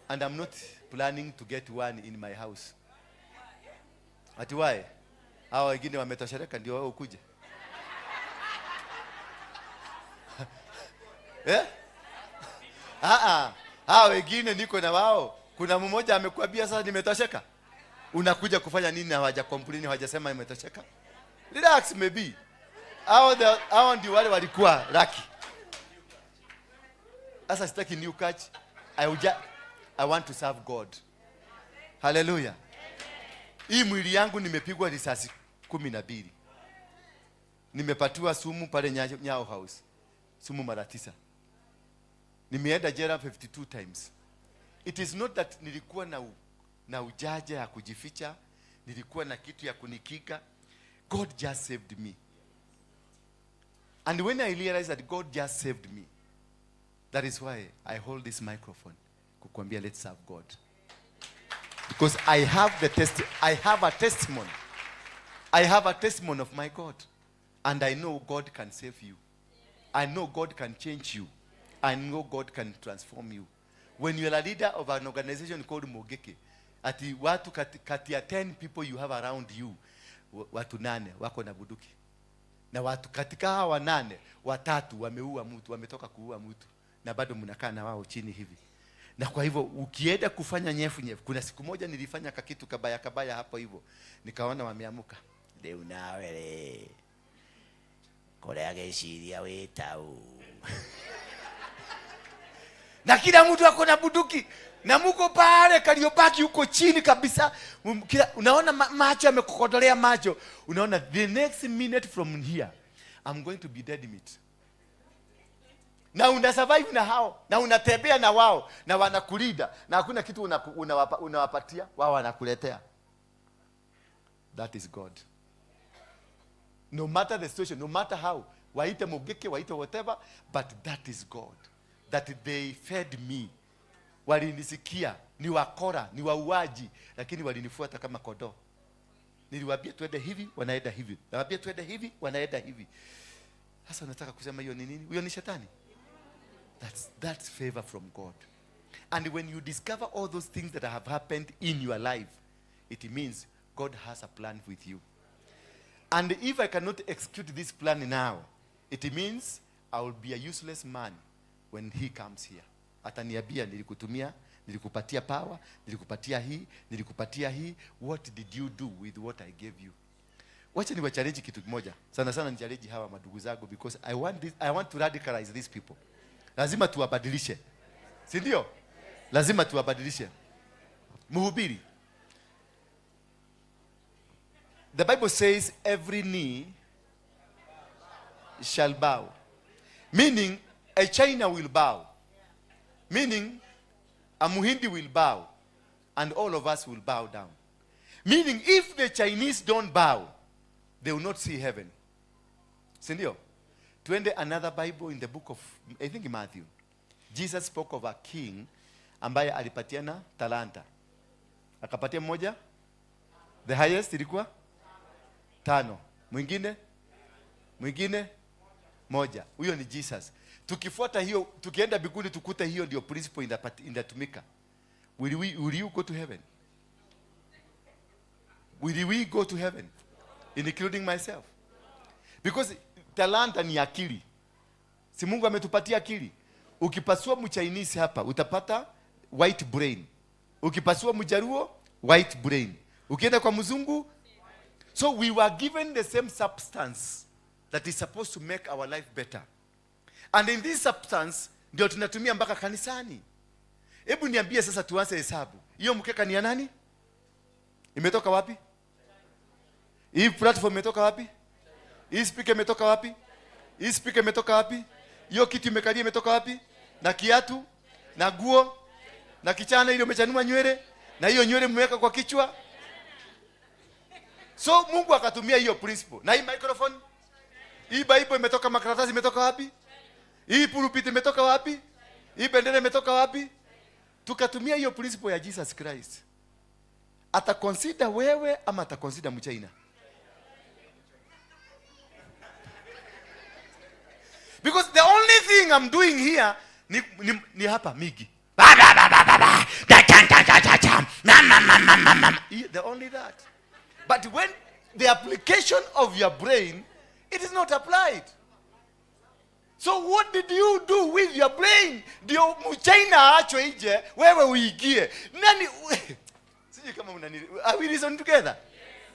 And I'm not planning to get one in my house. Ati why? Hawa wengine wametosheleka ndio wao ukuje. Eh? Hawa wengine niko na wao. Kuna mmoja amekuambia sasa nimetosheka. Unakuja kufanya nini na hawaja complain, hawajasema nimetosheka? Relax maybe. Hao ndio wale walikuwa lucky. Sasa sitaki new catch. I want to serve God. Hallelujah. Hii mwili yangu nimepigwa risasi 12. Nimepatiwa sumu pale Nyao House. Sumu mara 9. Nimeenda jela 52 times. It is not that nilikuwa na ujaja ya kujificha, nilikuwa na kitu ya kunikika. God just saved me. And when I realized that God just saved me, that is why I hold this microphone. Kukwambia, let's serve God. Because I have the I have a testimony. I have a testimony of my God. And I know God can save you. I know God can change you. I know God can transform you. When you are a leader of an organization called Mungiki, ati watu kati ya 10 people you have around you, watu 8 wako na bunduki. Na watu katika hawa 8, 3 wameua mtu, wametoka kuua mtu. Na bado mnakaa na wao chini hivi. Na kwa hivyo ukienda kufanya nyefu nyefu, kuna siku moja nilifanya kakitu kabaya kabaya hapo hivyo. Nikaona wameamuka. Leo nawe le. Korea geshiria wetau. Na kila mtu ako na bunduki. Na muko pale Kariobaki huko chini kabisa. Kila, unaona macho yamekokodolea macho. Unaona the next minute from here I'm going to be dead meat. Na una survive na hao, na unatembea na wao, na wanakulinda, na hakuna kitu unawapatia, wao wanakuletea. That is God. No matter the situation, no matter how, waite Mugeke, waite whatever, but that is God. That they fed me. Walinisikia, ni wakora, ni wauaji, lakini walinifuata kama kondoo. Niliwaambia twende hivi, wanaenda hivi. Nawaambia twende hivi, wanaenda hivi. Sasa unataka kusema hiyo ni nini? Huyo ni shetani? That's favor from God. And when you discover all those things that have happened in your life, it means God has a plan with you. And if I cannot execute this plan now, it means I will be a useless man when he comes here. Ataniambia nilikutumia, nilikupatia power, nilikupatia hii, nilikupatia hii. What did you do with what I gave you? Wacha niwa challenge kitu kimoja. Sana sana ni challenge hawa madugu zangu, because I want to radicalize these people. Lazima tuwabadilishe. Si ndio? Lazima tuwabadilishe. Mhubiri. The Bible says every knee shall bow. Meaning a China will bow. Meaning a Muhindi will bow. And all of us will bow down. Meaning if the Chinese don't bow, they will not see heaven. Si ndio? Twende another Bible in the book of, I think, Matthew. Jesus spoke of a king ambaye alipatiana talanta. Akapatia mmoja, the highest ilikuwa 5. Mwingine? Mwingine? 1. Huyo ni Jesus. Tukifuata hiyo, tukienda mbinguni tukute hiyo ndio principle inatumika. Will you go to heaven? Will we go to heaven? Including myself. Because talanta ni akili. Si Mungu ametupatia akili? Ukipasua Mchinese hapa utapata white brain. Ukipasua Mjaluo, white brain. Ukienda kwa mzungu, so we were given the same substance that is supposed to make our life better. And in this substance ndio tunatumia mpaka kanisani. Hebu niambie sasa, tuanze hesabu. Hiyo mkeka ni ya nani? Imetoka wapi? Hii platform imetoka wapi? Hii speaker imetoka wapi? Hii speaker imetoka wapi? Hiyo kitu imekalia imetoka wapi? Na kiatu, na guo, na kichana ile umechanua nywele, na hiyo nywele mmeweka kwa kichwa. So Mungu akatumia hiyo principle. Na hii microphone, hii Bible imetoka, makaratasi imetoka wapi? Hii pulpit imetoka wapi? Hii bendera imetoka wapi? Tukatumia hiyo principle ya Jesus Christ. Ata consider wewe ama ata consider Mchina? Because the only thing I'm doing here ni hapa migi. Ba, ba, ba, ba, ba, ba. Da, cha, cha, cha, cha, cha. Na, na, na, na, na, na. The only that. But when the application of your brain, it is not applied. So what did you do with your brain? Ndio Mchina aachwe nje, wewe uingie. Nani? Sijui kama unani, are we reason together?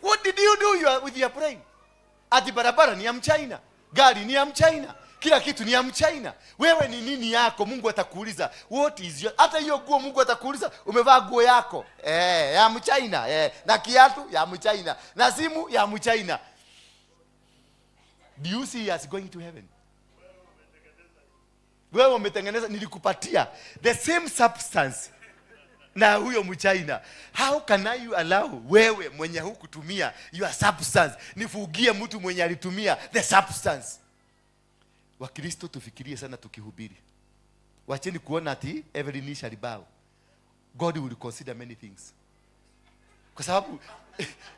What did you do with your brain? Ati barabara ni ya Mchina, gari ni ya Mchina, kila kitu ni ya Mchina. Wewe ni nini yako? Mungu atakuuliza, what is your, hata hiyo nguo Mungu atakuuliza, umevaa nguo yako ya Mchina, na kiatu ya Mchina, na simu ya Mchina. Do you see us going to heaven? Wewe umetengeneza, nilikupatia the same substance na huyo Mchina. How can I allow wewe mwenye hukutumia your substance nifugie mtu mwenye alitumia the substance? Wakristo tufikirie sana tukihubiri. Wacheni kuona ati every knee shall bow. God will consider many things. Kwa sababu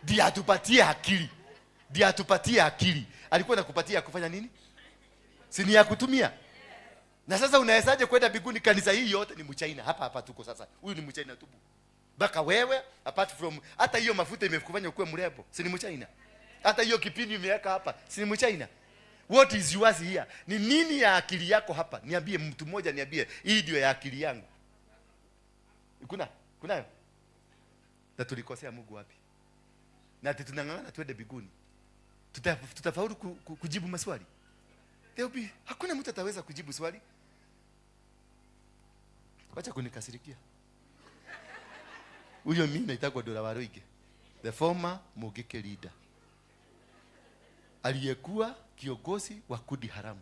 ndiye atupatie akili. Ndiye atupatie akili. Alikuwa anakupatia kufanya nini? Si ni ya kutumia? Na sasa unawezaje kwenda mbinguni? Kanisa hii yote ni Mchina. Hapa hapa tuko sasa. Huyu ni Mchina tubu. Baka wewe, apart from hata hiyo mafuta imekufanya ukuwe mrembo, si ni Mchina? Hata hiyo kipindi imeweka hapa, si ni Mchina? What is yours here? Ni nini ya akili yako hapa? Niambie mtu mmoja, niambie hii ndio ya akili yangu. Kuna? Kunayo? Na tulikosea Mungu wapi? Na ati tunang'ang'ana twende mbinguni. Tutafaulu kujibu maswali? There will be, hakuna mtu ataweza kujibu swali. Wacha kunikasirikia. Huyo mimi naitwa Dora Waruinge, the former Mugeke leader, aliyekuwa kiongozi wa kundi haramu.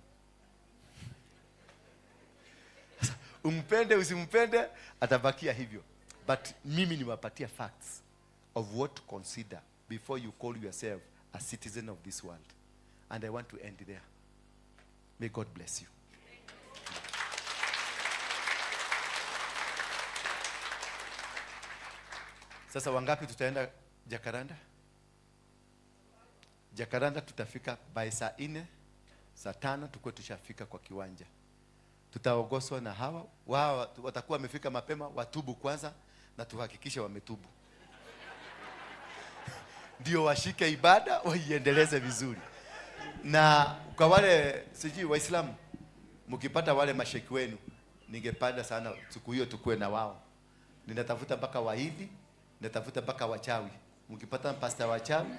Umpende usimpende, atabakia hivyo. But mimi niwapatia facts of what to consider before you call yourself a citizen of this world. And I want to end there. May God bless you. Sasa wangapi tutaenda Jacaranda? Jacaranda tutafika by saa 4, saa 5 tukuwe tushafika kwa kiwanja. Tutaogoswa na hawa, wao watakuwa wamefika mapema, watubu kwanza na tuhakikishe wametubu. Ndio washike ibada waiendeleze vizuri. Na kwa wale sijui Waislamu, mkipata wale masheki wenu, ningependa sana siku hiyo tukue na wao. Ninatafuta mpaka waidi, ninatafuta mpaka wachawi. Mkipata pastor wachawi,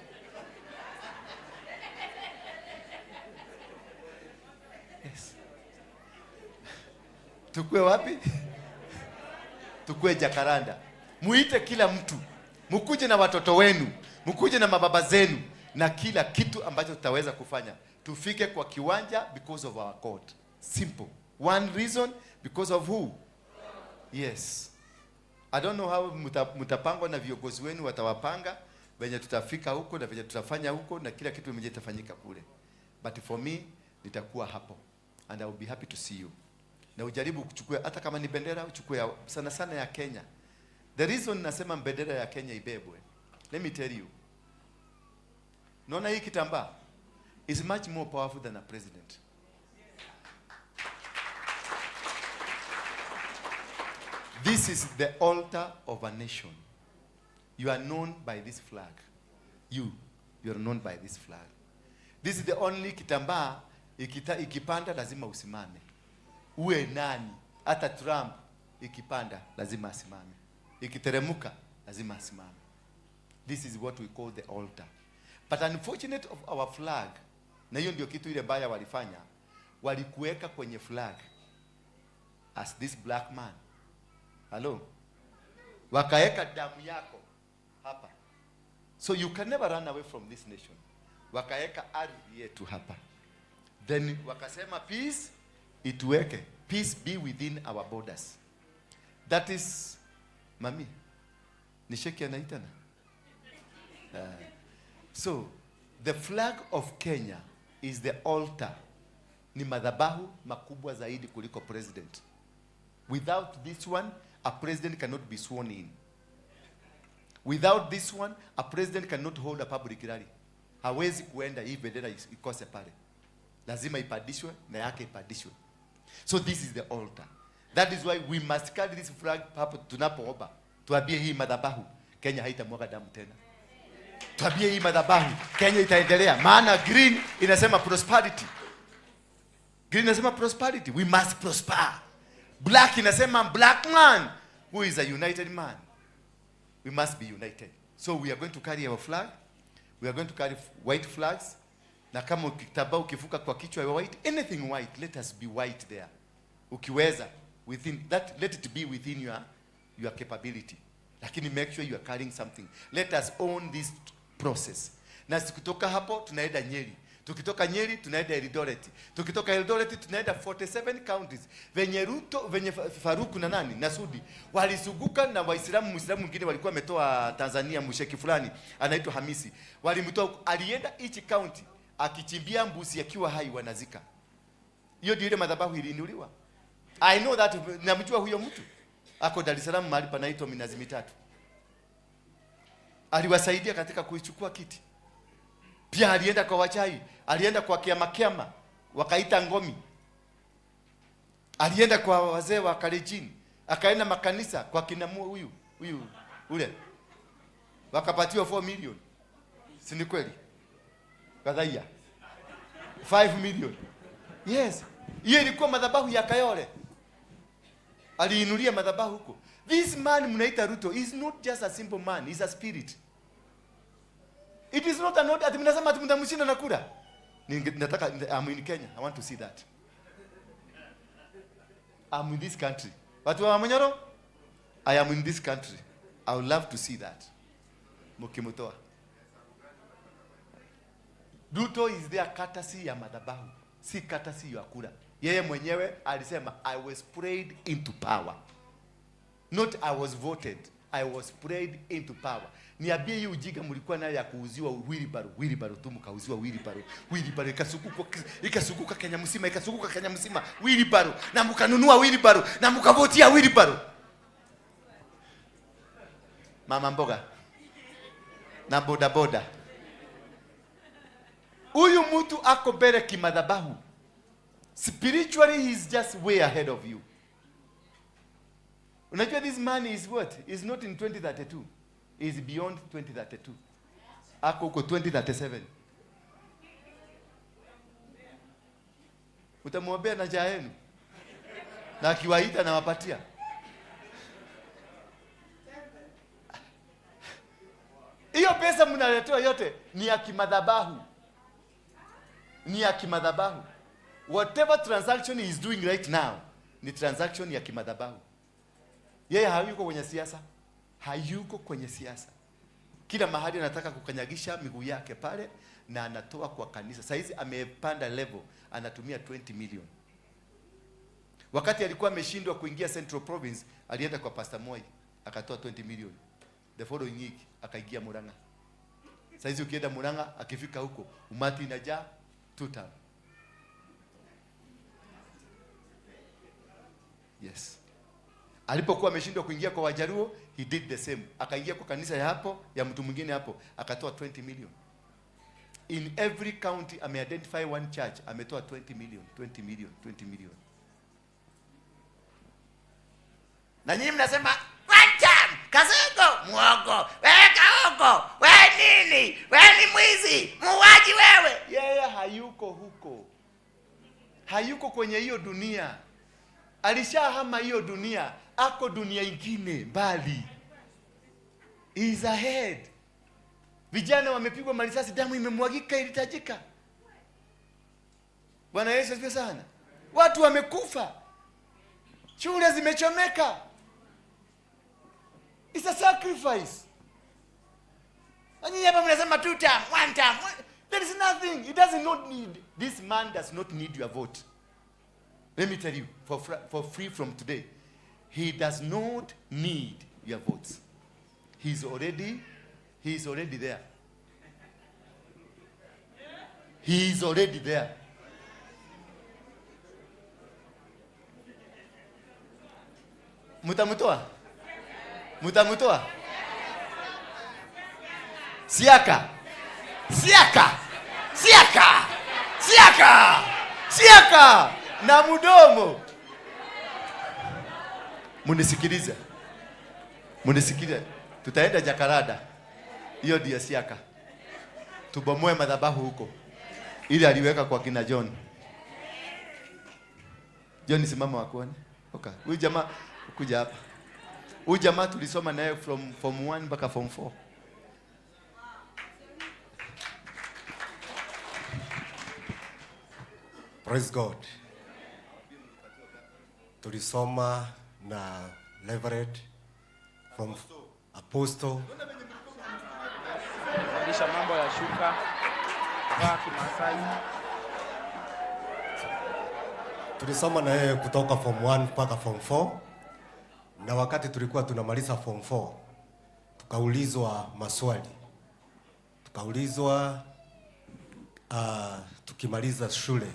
yes. Tukue wapi? Tukue Jacaranda. Muite kila mtu. Mkuje na watoto wenu, mkuje na mababa zenu na kila kitu ambacho tutaweza kufanya. Tufike kwa kiwanja because of our God. Simple. One reason, because of who? Yes. I don't know how mutapangwa na viongozi wenu watawapanga venye tutafika huko na venye tutafanya huko na kila kitu venye itafanyika kule. But for me nitakuwa hapo and I will be happy to see you. Na ujaribu kuchukua hata kama ni bendera, uchukue sana sana ya Kenya. The reason nasema bendera ya Kenya ibebwe, let me tell you. Naona hii kitambaa is much more powerful than a president. This is the altar of a nation. You are known by this flag. You are known by this flag. This is the only kitambaa ikipanda lazima usimame. Uwe nani? Hata Trump ikipanda lazima asimame. Ikiteremuka lazima asimame. This is what we call the altar. But unfortunate of our flag, na hiyo ndio kitu ile baya walifanya, walikuweka kwenye flag as this black man. Hello? Wakaeka damu yako hapa. So you can never run away from this nation. Wakaeka ardhi yetu hapa. Then wakasema peace ituweke. Peace be within our borders. That is, mami, ni sheki anaitana. So, the flag of Kenya is the altar. Ni madhabahu makubwa zaidi kuliko president. Without this one, a president cannot be sworn in. Without this one, a president cannot hold a public rally. Hawezi kuenda hii bendera ikose pale. Lazima ipadishwe na yake ipadishwe. So this is the altar. That is why we must carry this flag hapo tunapoomba. Tuambie hii madhabahu, Kenya haitamwaga damu tena. Tuambie hii madhabahu, Kenya itaendelea. Maana green inasema prosperity. Green inasema prosperity. We must prosper. Black inasema black man who is a united man. We must be united. So we are going to carry our flag. We are going to carry white flags. Na kama ukitaba ukifuka kwa kichwa white, anything white, let us be white there. Ukiweza, within that, let it be within your capability. Lakini make sure you are carrying something. Let us own this process. Na kutoka hapo tunaenda Nyeri. Tukitoka Nyeri tunaenda Eldoret. Tukitoka Eldoret tunaenda 47 counties. Venye Ruto, venye Faruku na nani na Sudi walizunguka na Waislamu. Muislamu mwingine walikuwa wametoa Tanzania, msheki fulani anaitwa Hamisi. Walimtoa, alienda each county akichimbia mbuzi akiwa hai wanazika. Hiyo ndio ile madhabahu iliinuliwa. I know that, namjua huyo mtu. Ako Dar es Salaam mahali panaitwa Minazi Mitatu. Aliwasaidia katika kuichukua kiti. Pia alienda kwa wachai, alienda kwa kiama kiama, wakaita ngomi. Alienda kwa wazee wa Kalenjin, akaenda makanisa kwa kinamu huyu, huyu ule. Wakapatiwa 4 million. Si ni kweli? Kadhaia. 5 million. Yes. Hiyo ilikuwa madhabahu ya Kayole. Aliinulia madhabahu huko. This man mnaita Ruto is not just a simple man, he's a spirit. It is not an order. Ati mnasema ati mtamshinda na kura. Nataka, I'm in Kenya. I want to see that. I'm in this country. Watu wa Manyoro, I am in this country. I would love to see that. Mkimutoa. Ruto is there courtesy ya madhabahu. Si kata si ya kura. Yeye mwenyewe alisema I was prayed into power. Not I was voted. I was prayed into power. Niambie hii ujinga mlikuwa nayo ya kuuziwa wheelbarrow, wheelbarrow tu mkauziwa wheelbarrow. Wheelbarrow ikasukuka Kenya mzima, ikasukuka Kenya mzima wheelbarrow, na mkanunua wheelbarrow na mkavotia wheelbarrow. Mama mboga na boda boda. Huyu mtu ako mbele kimadhabahu. Spiritually he is just way ahead of you. Unajua this man is what? Is not in 2032. He is beyond 2032. Ako huko 2037. Utamwombea na njaa yenu. Na akiwaita na wapatia. Hiyo pesa mnaletewa yote ni ya kimadhabahu. Ni ya kimadhabahu. Whatever transaction he is doing right now ni transaction ya kimadhabahu. Yeye hayuko kwenye siasa. Hayuko kwenye siasa. Kila mahali anataka kukanyagisha miguu yake pale na anatoa kwa kanisa. Saizi amepanda level, anatumia 20 million. Wakati alikuwa ameshindwa kuingia Central Province, alienda kwa Pastor Moi, akatoa 20 million. The following week akaingia Murang'a. Saizi ukienda Murang'a, akifika huko, umati inajaa 2 term. Yes. Alipokuwa ameshindwa kuingia kwa Wajaruo, he did the same. Akaingia kwa kanisa ya hapo, ya mtu mwingine hapo, akatoa 20 million. In every county ame-identify one church, ametoa 20 million, 20 million, 20 million. Na nyinyi mnasema one term, Kasongo muongo, wewe kaongo, wewe nini, wewe ni mwizi, muuaji wewe. Yeye hayuko huko. Hayuko kwenye hiyo dunia. Alishahama hiyo dunia, ako dunia ingine mbali. He is ahead. Vijana wamepigwa marisasi, damu imemwagika, ilitajika. Bwana Yesu asifiwe sana. Watu wamekufa. Shule zimechomeka. It's a sacrifice. Na nyinyi hapa mnasema 2 term, 1 term. There is nothing. He does not need. This man does not need your vote. Let me tell you, for free from today, he does not need your votes. He's already there. He is already there. Mutamutoa? Mutamutoa? Siaka. Siaka. Siaka. Siaka. Siaka. Na mudomo. Munisikilize. Munisikilize. Tutaenda Jakarada. Hiyo ndio Siaka. Tubomoe madhabahu huko. Ili aliweka kwa kina John. John, simama wakuone. Okay. Huyu jamaa kuja hapa. Huyu jamaa tulisoma naye from form 1 mpaka form 4. Praise God. Tulisoma na Leverett from Apostle. Fundisha mambo ya shuka, vaa Kimasai. Tulisoma na yeye kutoka form 1 mpaka form 4. Na wakati tulikuwa tunamaliza form 4, tukaulizwa maswali. Tukaulizwa tukimaliza shule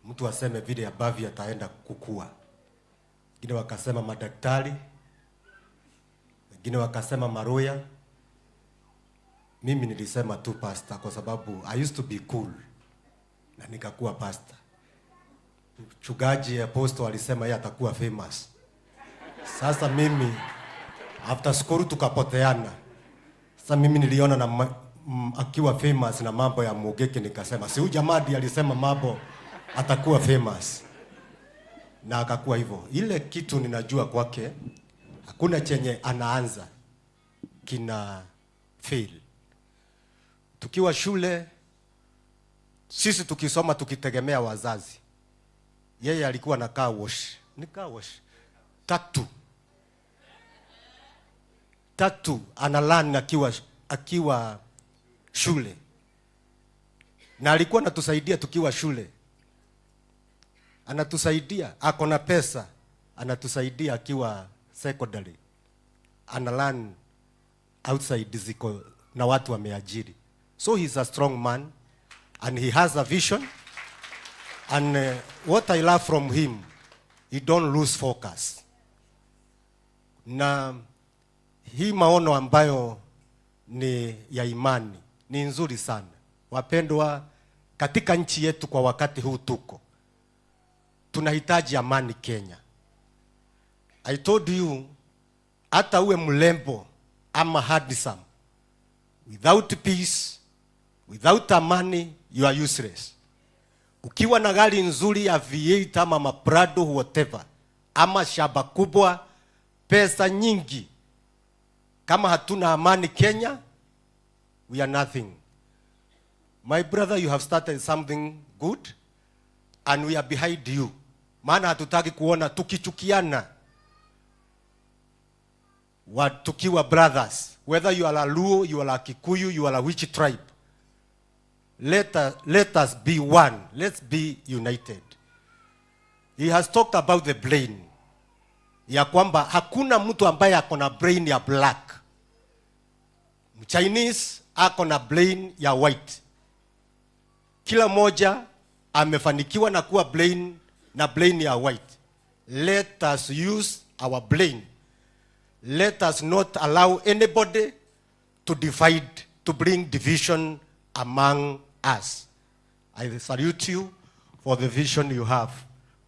mtu aseme vile ambavyo ataenda kukua. Wengine wakasema madaktari, wengine wakasema maroya. Mimi nilisema tu pastor kwa sababu I used to be cool na nikakuwa pastor. Mchungaji Apostle alisema yeye atakuwa famous. Sasa mimi after school tukapoteana. Sasa mimi niliona na akiwa famous na mambo ya Mugeke, nikasema si huyu jamaa ndiye alisema mambo atakuwa famous. Na akakuwa hivyo. Ile kitu ninajua kwake, hakuna chenye anaanza kina fail. Tukiwa shule sisi tukisoma tukitegemea wazazi. Yeye alikuwa na car wash. Ni car wash. Tatu analan akiwa shule. Na alikuwa anatusaidia tukiwa shule. Anatusaidia, ako na pesa, anatusaidia akiwa secondary, ana learn outside ziko na watu wameajiri. So he's a strong man and he has a vision, and what I love from him, he don't lose focus. Na hii maono ambayo ni ya imani ni nzuri sana. Wapendwa, katika nchi yetu kwa wakati huu tuko, tunahitaji amani Kenya. I told you, hata uwe mrembo ama handsome, without peace, without amani, you are useless. Ukiwa na gari nzuri ya V8 ama maprado, whatever, ama shamba kubwa, pesa nyingi, kama hatuna amani Kenya, we are nothing. My brother, you have started something good and we are behind you. Maana hatutaki kuona tukichukiana wa tukiwa brothers, whether you are a Luo, you are a Kikuyu, you are a which tribe. Let us be one. Let's be united. He has talked about the brain. Ya kwamba hakuna mtu ambaye ako na brain ya black. Chinese ako na brain ya white. Kila moja amefanikiwa na kuwa brain na brain ya white. Let us use our brain. Let us not allow anybody to divide, to bring division among us. I salute you for the vision you have.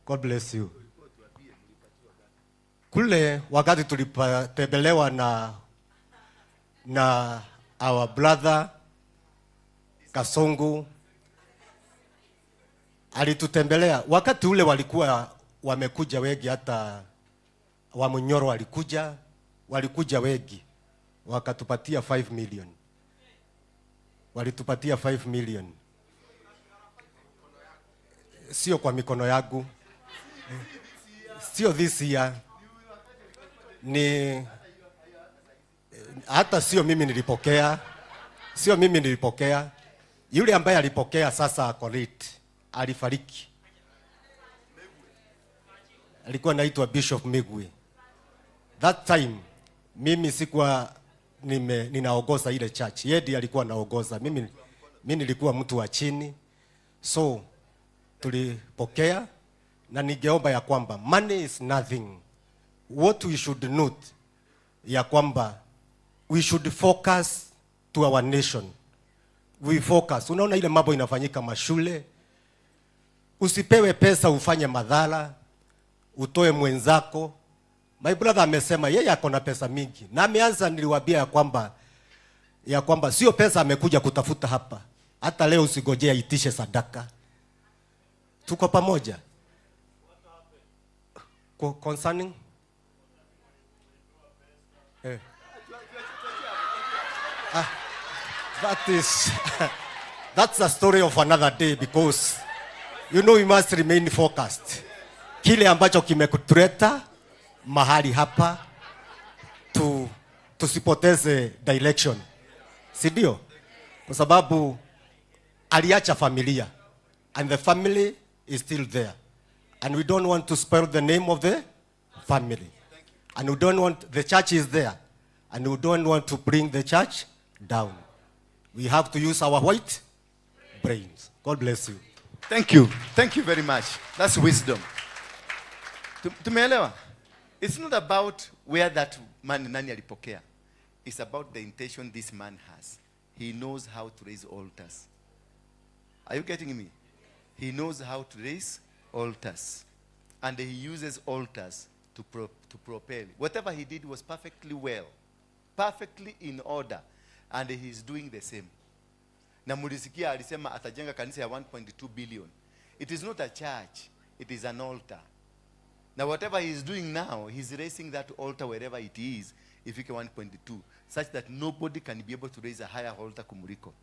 God bless you. Kule wakati tulipotembelewa na our brother Kasongo, alitutembelea wakati ule, walikuwa wamekuja wengi, hata Wamunyoro walikuja, walikuja wengi, wakatupatia 5 million, walitupatia 5 million, sio kwa mikono yangu, sio this year, ni hata sio mimi nilipokea, sio mimi nilipokea. Yule ambaye alipokea sasa ako late, alifariki, alikuwa anaitwa Bishop Migwi. That time mimi sikuwa ninaongoza ile church, yeye ndiye alikuwa anaongoza, mimi nilikuwa mtu wa chini, so tulipokea, na ningeomba ya kwamba money is nothing. What we should note ya kwamba we should focus to our nation. We focus. Unaona ile mambo inafanyika mashule, usipewe pesa ufanye madhara, utoe mwenzako. My brother amesema yeye ako na pesa mingi na ameanza, niliwaambia ya kwamba sio pesa amekuja kutafuta hapa. Hata leo usigojea itishe sadaka. Tuko pamoja. Concerning eh. Ah, that's a story of another day, because you know we must remain focused. Kile ambacho kimekutuleta mahali hapa tusipoteze direction, si ndio? Kwa sababu aliacha familia and the family is still there, and we don't want to spoil the name of the family, and we don't want, the church is there, and we don't want to bring the church down. We have to use our white brains. God bless you. Thank you. Thank you very much. That's wisdom. Tumeelewa? It's not about where that man, nani alipokea. It's about the intention this man has. He knows how to raise altars. Are you getting me? He knows how to raise altars. And he uses altars to propel. Whatever he did was perfectly well, perfectly in order. And he is doing the same. Na mulisikia alisema atajenga kanisa ya 1.2 billion. It is not a church, it is an altar. Now whatever he is doing now, he's raising that altar wherever it is, ifike 1.2, such that nobody can be able to raise a higher altar kumuliko.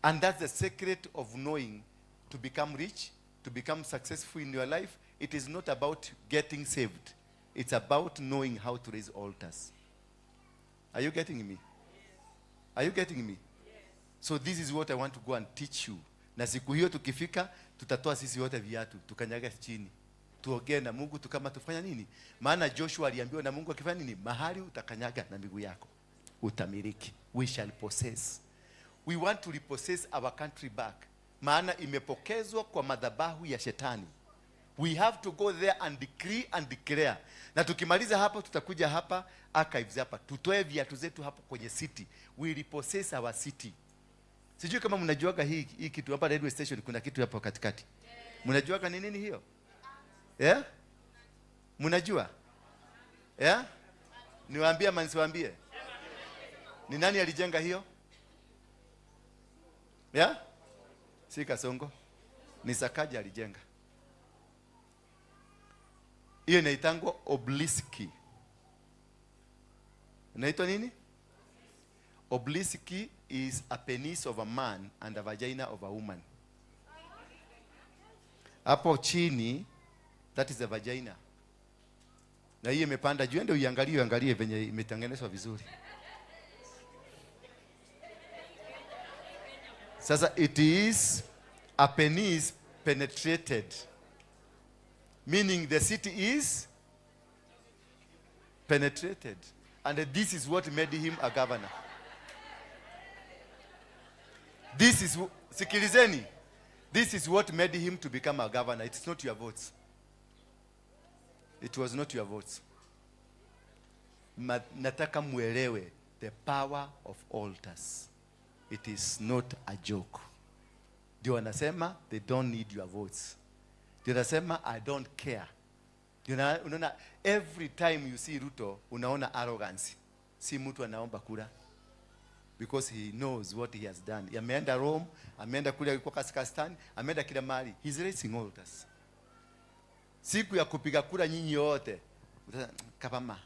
And that's the secret of knowing to become rich, to become successful in your life. It is not about getting saved. It's about knowing how to raise altars. Are you getting me? Are you getting me? So this is what I want to go and teach you. Na siku hiyo tukifika, Tutatoa sisi wote viatu, tukanyage chini. Tuongee na Mungu tu kama tufanya nini? Maana Joshua aliambiwa na Mungu akifanya nini? Mahali utakanyaga na miguu yako utamiliki. We shall possess. We want to repossess our country back. Maana imepokezwa kwa madhabahu ya shetani. We have to go there and decree and declare. Na tukimaliza hapo tutakuja hapa archives hapa. Tutoe viatu zetu hapo kwenye city. We repossess our city. Sijui kama mnajuaga hii kitu hapa railway station kuna kitu hapo katikati. Mnajuaga ni nini hiyo? Yeah? Mnajua? Yeah? Niwaambie ama nisiwaambie? Ni nani alijenga hiyo? Yeah? Si Kasongo. Ni Sakaja alijenga. Hiyo inaitangwa obelisk. Inaitwa nini? Obelisk is a penis of a man and a vagina of a woman. Hapo chini, that is a vagina. Na hiyo imepanda juu, ndio uiangalie, uangalie venye imetengenezwa vizuri. Sasa it is a penis penetrated, meaning the city is penetrated. And this is what made him a governor. This is, sikilizeni, this is what made him to become a governor. It's not your votes. It was not your votes. Nataka muelewe the power of altars. It is not a joke. Ndio wanasema they don't need your votes. Ndio wanasema I don't care. Ndio unaona every time you see Ruto unaona arrogance. Si mtu anaomba kura. Because he knows what he has done. Ameenda Rome, ameenda kule alikuwa Kazakhstan, ameenda kila mahali. He's raising altars. Siku ya kupiga kura nyinyi wote kama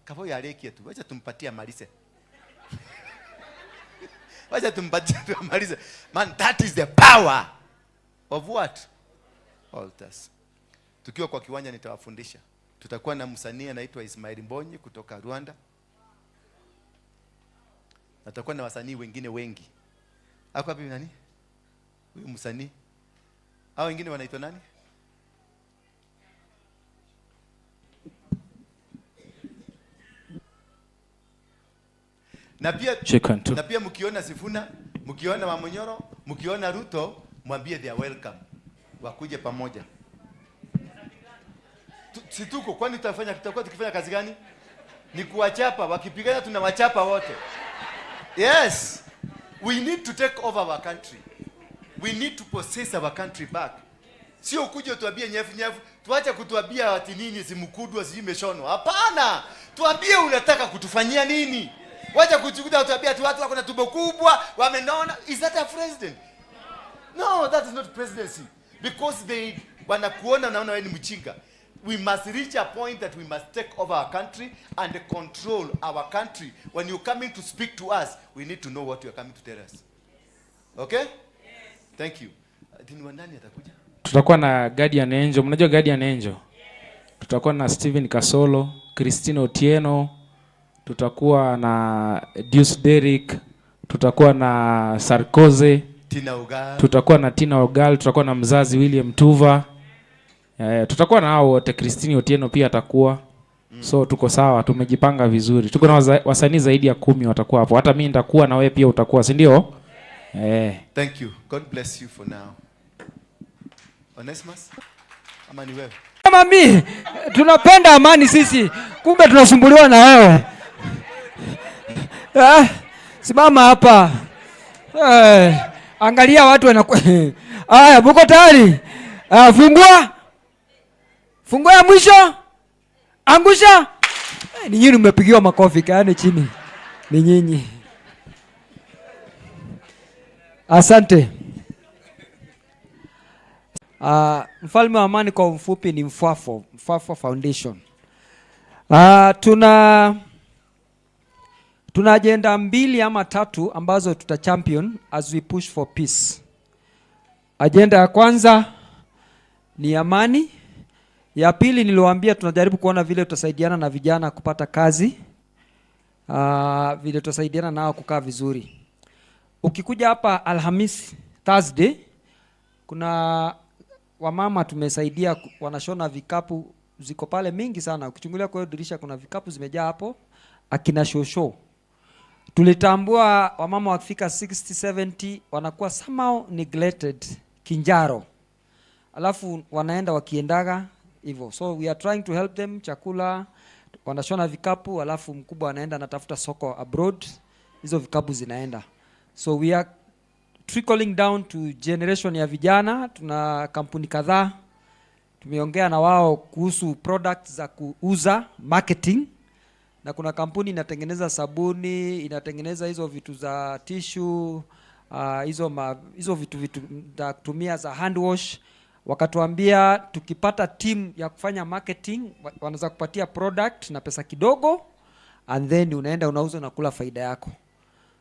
kava yalekie tu. Wacha tumpatie amalize. Wacha tumpatie tu amalize. Man, that is the power of what? Altars. Tukiwa kwa kiwanja nitawafundisha. Tutakuwa na msanii anaitwa Ismail Mbonyi kutoka Rwanda. Na tutakuwa na wasanii wengine wengi. Ako wapi nani? Huyu msanii. Hao wengine wanaitwa nani? Na pia, na pia mkiona Sifuna, mkiona Wamunyoro, mkiona Ruto, mwambie they are welcome. Wakuje pamoja. Si tuko, kwani tutakuwa tukifanya kazi gani? Ni kuwachapa, wakipigana tunawachapa wote. Yes. We need to take over our country. We need to possess our country back. Sio kuja tuambie nyefu nyefu, tuache kutuambia ati nini simkudwa sijui imeshonwa. Hapana. Tuambie unataka kutufanyia nini? Wacha kuchukuta tuambie ati watu wako na tumbo kubwa, wamenona. Is that a president? No, that is not presidency. Because they wanakuona naona wewe ni mchinga. We must reach a point that we must take over our country and control our country. When you're coming to speak to us, we need to know what you're coming to tell us. Okay? Yes. Thank you. Ni nani atakuja? Tutakuwa na Guardian Angel. Mnajua Guardian Angel? Yes. Tutakuwa na Steven Kasolo, Christine Otieno, tutakuwa na Deuce Derrick, tutakuwa na Sarkozy, Tina Ogal. Tutakuwa na Tina Ogal, tutakuwa na mzazi William Tuva. Tutakuwa na hao wote, Christine Otieno pia atakuwa. So tuko sawa, tumejipanga vizuri. Tuko na wasanii zaidi ya 10 watakuwa hapo. Hata mimi nitakuwa na wewe pia utakuwa, si ndio? Thank you. God bless you for now. Onesmus? Ama ni wewe? Mami, tunapenda amani sisi. Kumbe tunasumbuliwa na wewe. Simama hapa. Angalia watu wanaku Haya, mko tayari? Fungua. Fungua ya mwisho. Angusha. Ni nyinyi mmepigiwa makofi, kaeni chini. Ni nyinyi. Asante. Mfalme wa Amani kwa mfupi ni Mfwafo, Mfwafo Foundation. Tuna agenda 2 ama 3 ambazo tuta champion as we push for peace. Agenda ya kwanza ni amani. Ya pili niliwaambia tunajaribu kuona vile tutasaidiana na vijana kupata kazi. Vile tutasaidiana nao kukaa vizuri. Ukikuja hapa Alhamisi, Thursday, Kuna wamama tumesaidia wanashona vikapu, ziko pale mingi sana. Ukichungulia kwa hiyo dirisha kuna vikapu zimejaa hapo, akina shosho. Tulitambua wamama wakifika 60 70 wanakuwa somehow neglected kinjaro, alafu wanaenda wakiendaga hivyo, so we are trying to help them, chakula, wanashona vikapu, alafu mkubwa anaenda anatafuta soko abroad, hizo vikapu zinaenda. So we are trickling down to generation ya vijana. Tuna kampuni kadhaa tumeongea na wao kuhusu products za kuuza, marketing, na kuna kampuni inatengeneza sabuni, inatengeneza hizo vitu za tissue, hizo vitu za kutumia za hand wash. Wakatuambia tukipata team ya kufanya marketing, wanaweza kupatia product na pesa kidogo, and then unaenda unauza na kula faida yako.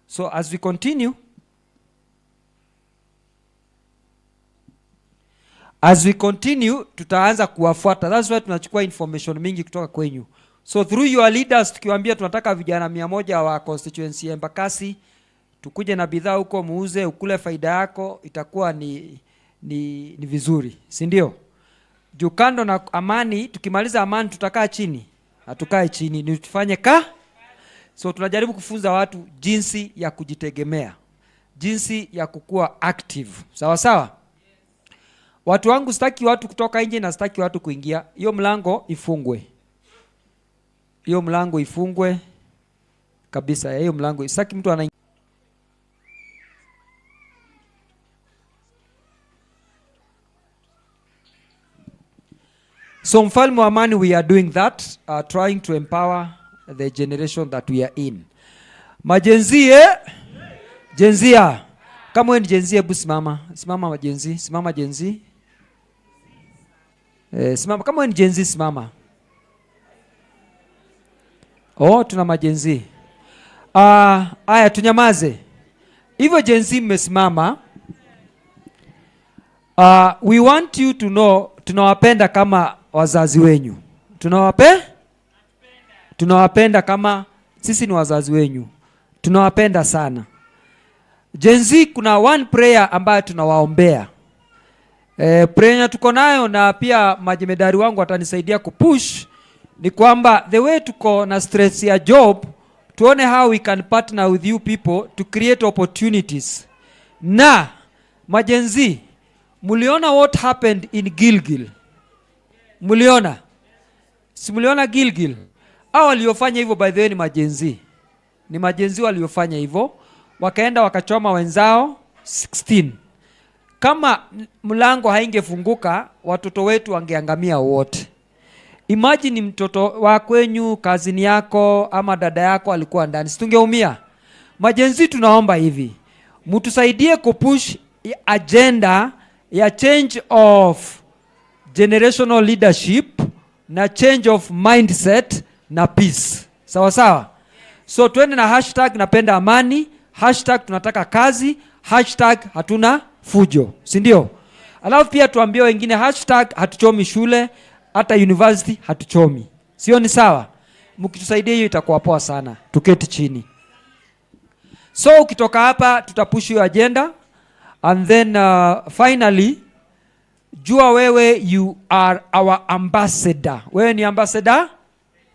So as we continue tutaanza kuwafuata. That's why tunachukua information mingi kutoka kwenyu. So through your leaders, tukiwaambia tunataka vijana 100 wa constituency ya Embakasi, tukuje na bidhaa huko muuze, ukule faida yako, itakuwa ni vizuri, si ndio? Juu kando na amani, tukimaliza amani tutakaa chini? Hatukae chini, ni tufanye ka. So tunajaribu kufunza watu jinsi ya kujitegemea, jinsi ya kukua active. Sawa sawa? Watu wangu, sitaki watu kutoka nje na sitaki watu kuingia. Hiyo mlango ifungwe, hiyo mlango ifungwe kabisa. Hiyo mlango sitaki mtu ana. So Mfalme wa Amani, we are doing that, trying to empower the generation that we are in. MaGen Z, eh? Gen Z. Kama wewe ni Gen Z, hebu simama. Simama maGen Z, simama Gen Z. Eh, simama kama wewe ni Gen Z, simama. Oh, tuna maGen Z. Aya tunyamaze. Hivyo Gen Z mmesimama. We want you to know tunawapenda kama wazazi wenyu. Tunawape? Tunawapenda kama sisi ni wazazi wenyu. Tunawapenda sana. Gen Z, kuna one prayer ambayo tunawaombea. Prayer tuko nayo na pia majemedari wangu watanisaidia kupush ni kwamba the way tuko na stress ya job, tuone how we can partner with you people to create opportunities. Na maGen Z, muliona what happened in Gilgil? Muliona? Si muliona Gilgil? Hao waliofanya hivyo, by the way, ni maGen Z. Ni maGen Z waliofanya hivyo, wakaenda wakachoma wenzao 16. Kama mlango haingefunguka, watoto wetu wangeangamia wote. Imagine mtoto wa kwenyu, kazini yako ama dada yako alikuwa ndani, si tungeumia? MaGen Z, tunaomba hivi, mtusaidie kupush agenda ya change of generational leadership na change of mindset na peace. Sawa sawa? So twende na #NapendaAmani, #TunatakaKazi, #HatunaFujo, si ndio? Alafu pia tuambie wengine #HatuchomiShule, hata university hatuchomi. Sio ni sawa? Mkitusaidia hiyo itakuwa poa sana. Tuketi chini. So ukitoka hapa tutapush hiyo agenda and then finally, jua wewe you are our ambassador. Wewe ni ambassador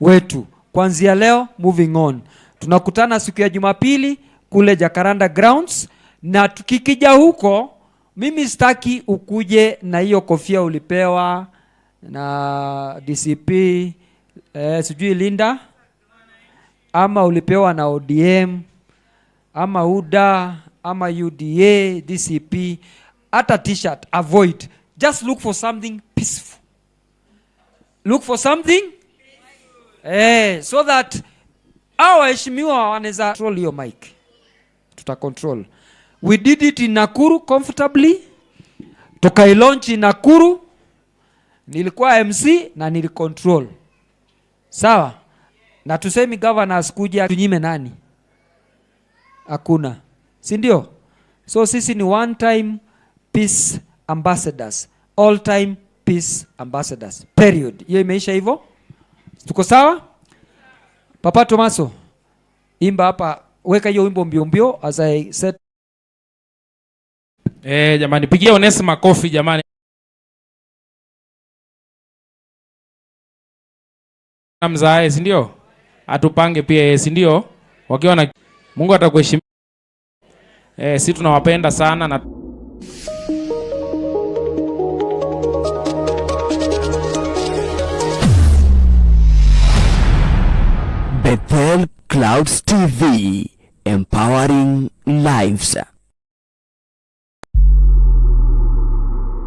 wetu. Kuanzia leo moving on. Tunakutana siku ya Jumapili kule Jacaranda Grounds, na tukikija huko mimi sitaki ukuje na hiyo kofia ulipewa na DCP, sijui Linda, ama ulipewa na ODM ama UDA ama UDA, DCP, hata T-shirt avoid. Just look for something peaceful. Look for something so that hao waheshimiwa wanaweza control hiyo mic. Tuta control. We did it in Nakuru comfortably. Tukailaunch in Nakuru. Nilikuwa MC na nilicontrol. Sawa? Na tusemi governor asikuja tunyime nani? Hakuna. Si ndio? So sisi ni one time peace ambassadors. All time peace ambassadors. Period. Hiyo imeisha hivyo? Tuko sawa? Papa Tomaso, imba hapa, weka hiyo wimbo mbio mbio as I said. Jamani, pigia Onesi makofi jamani. Mzae, si ndio? Atupange pia yeye, si ndio? Wakiwa na Mungu atakuheshimu. Si tunawapenda sana na Bethel Clouds TV, empowering lives.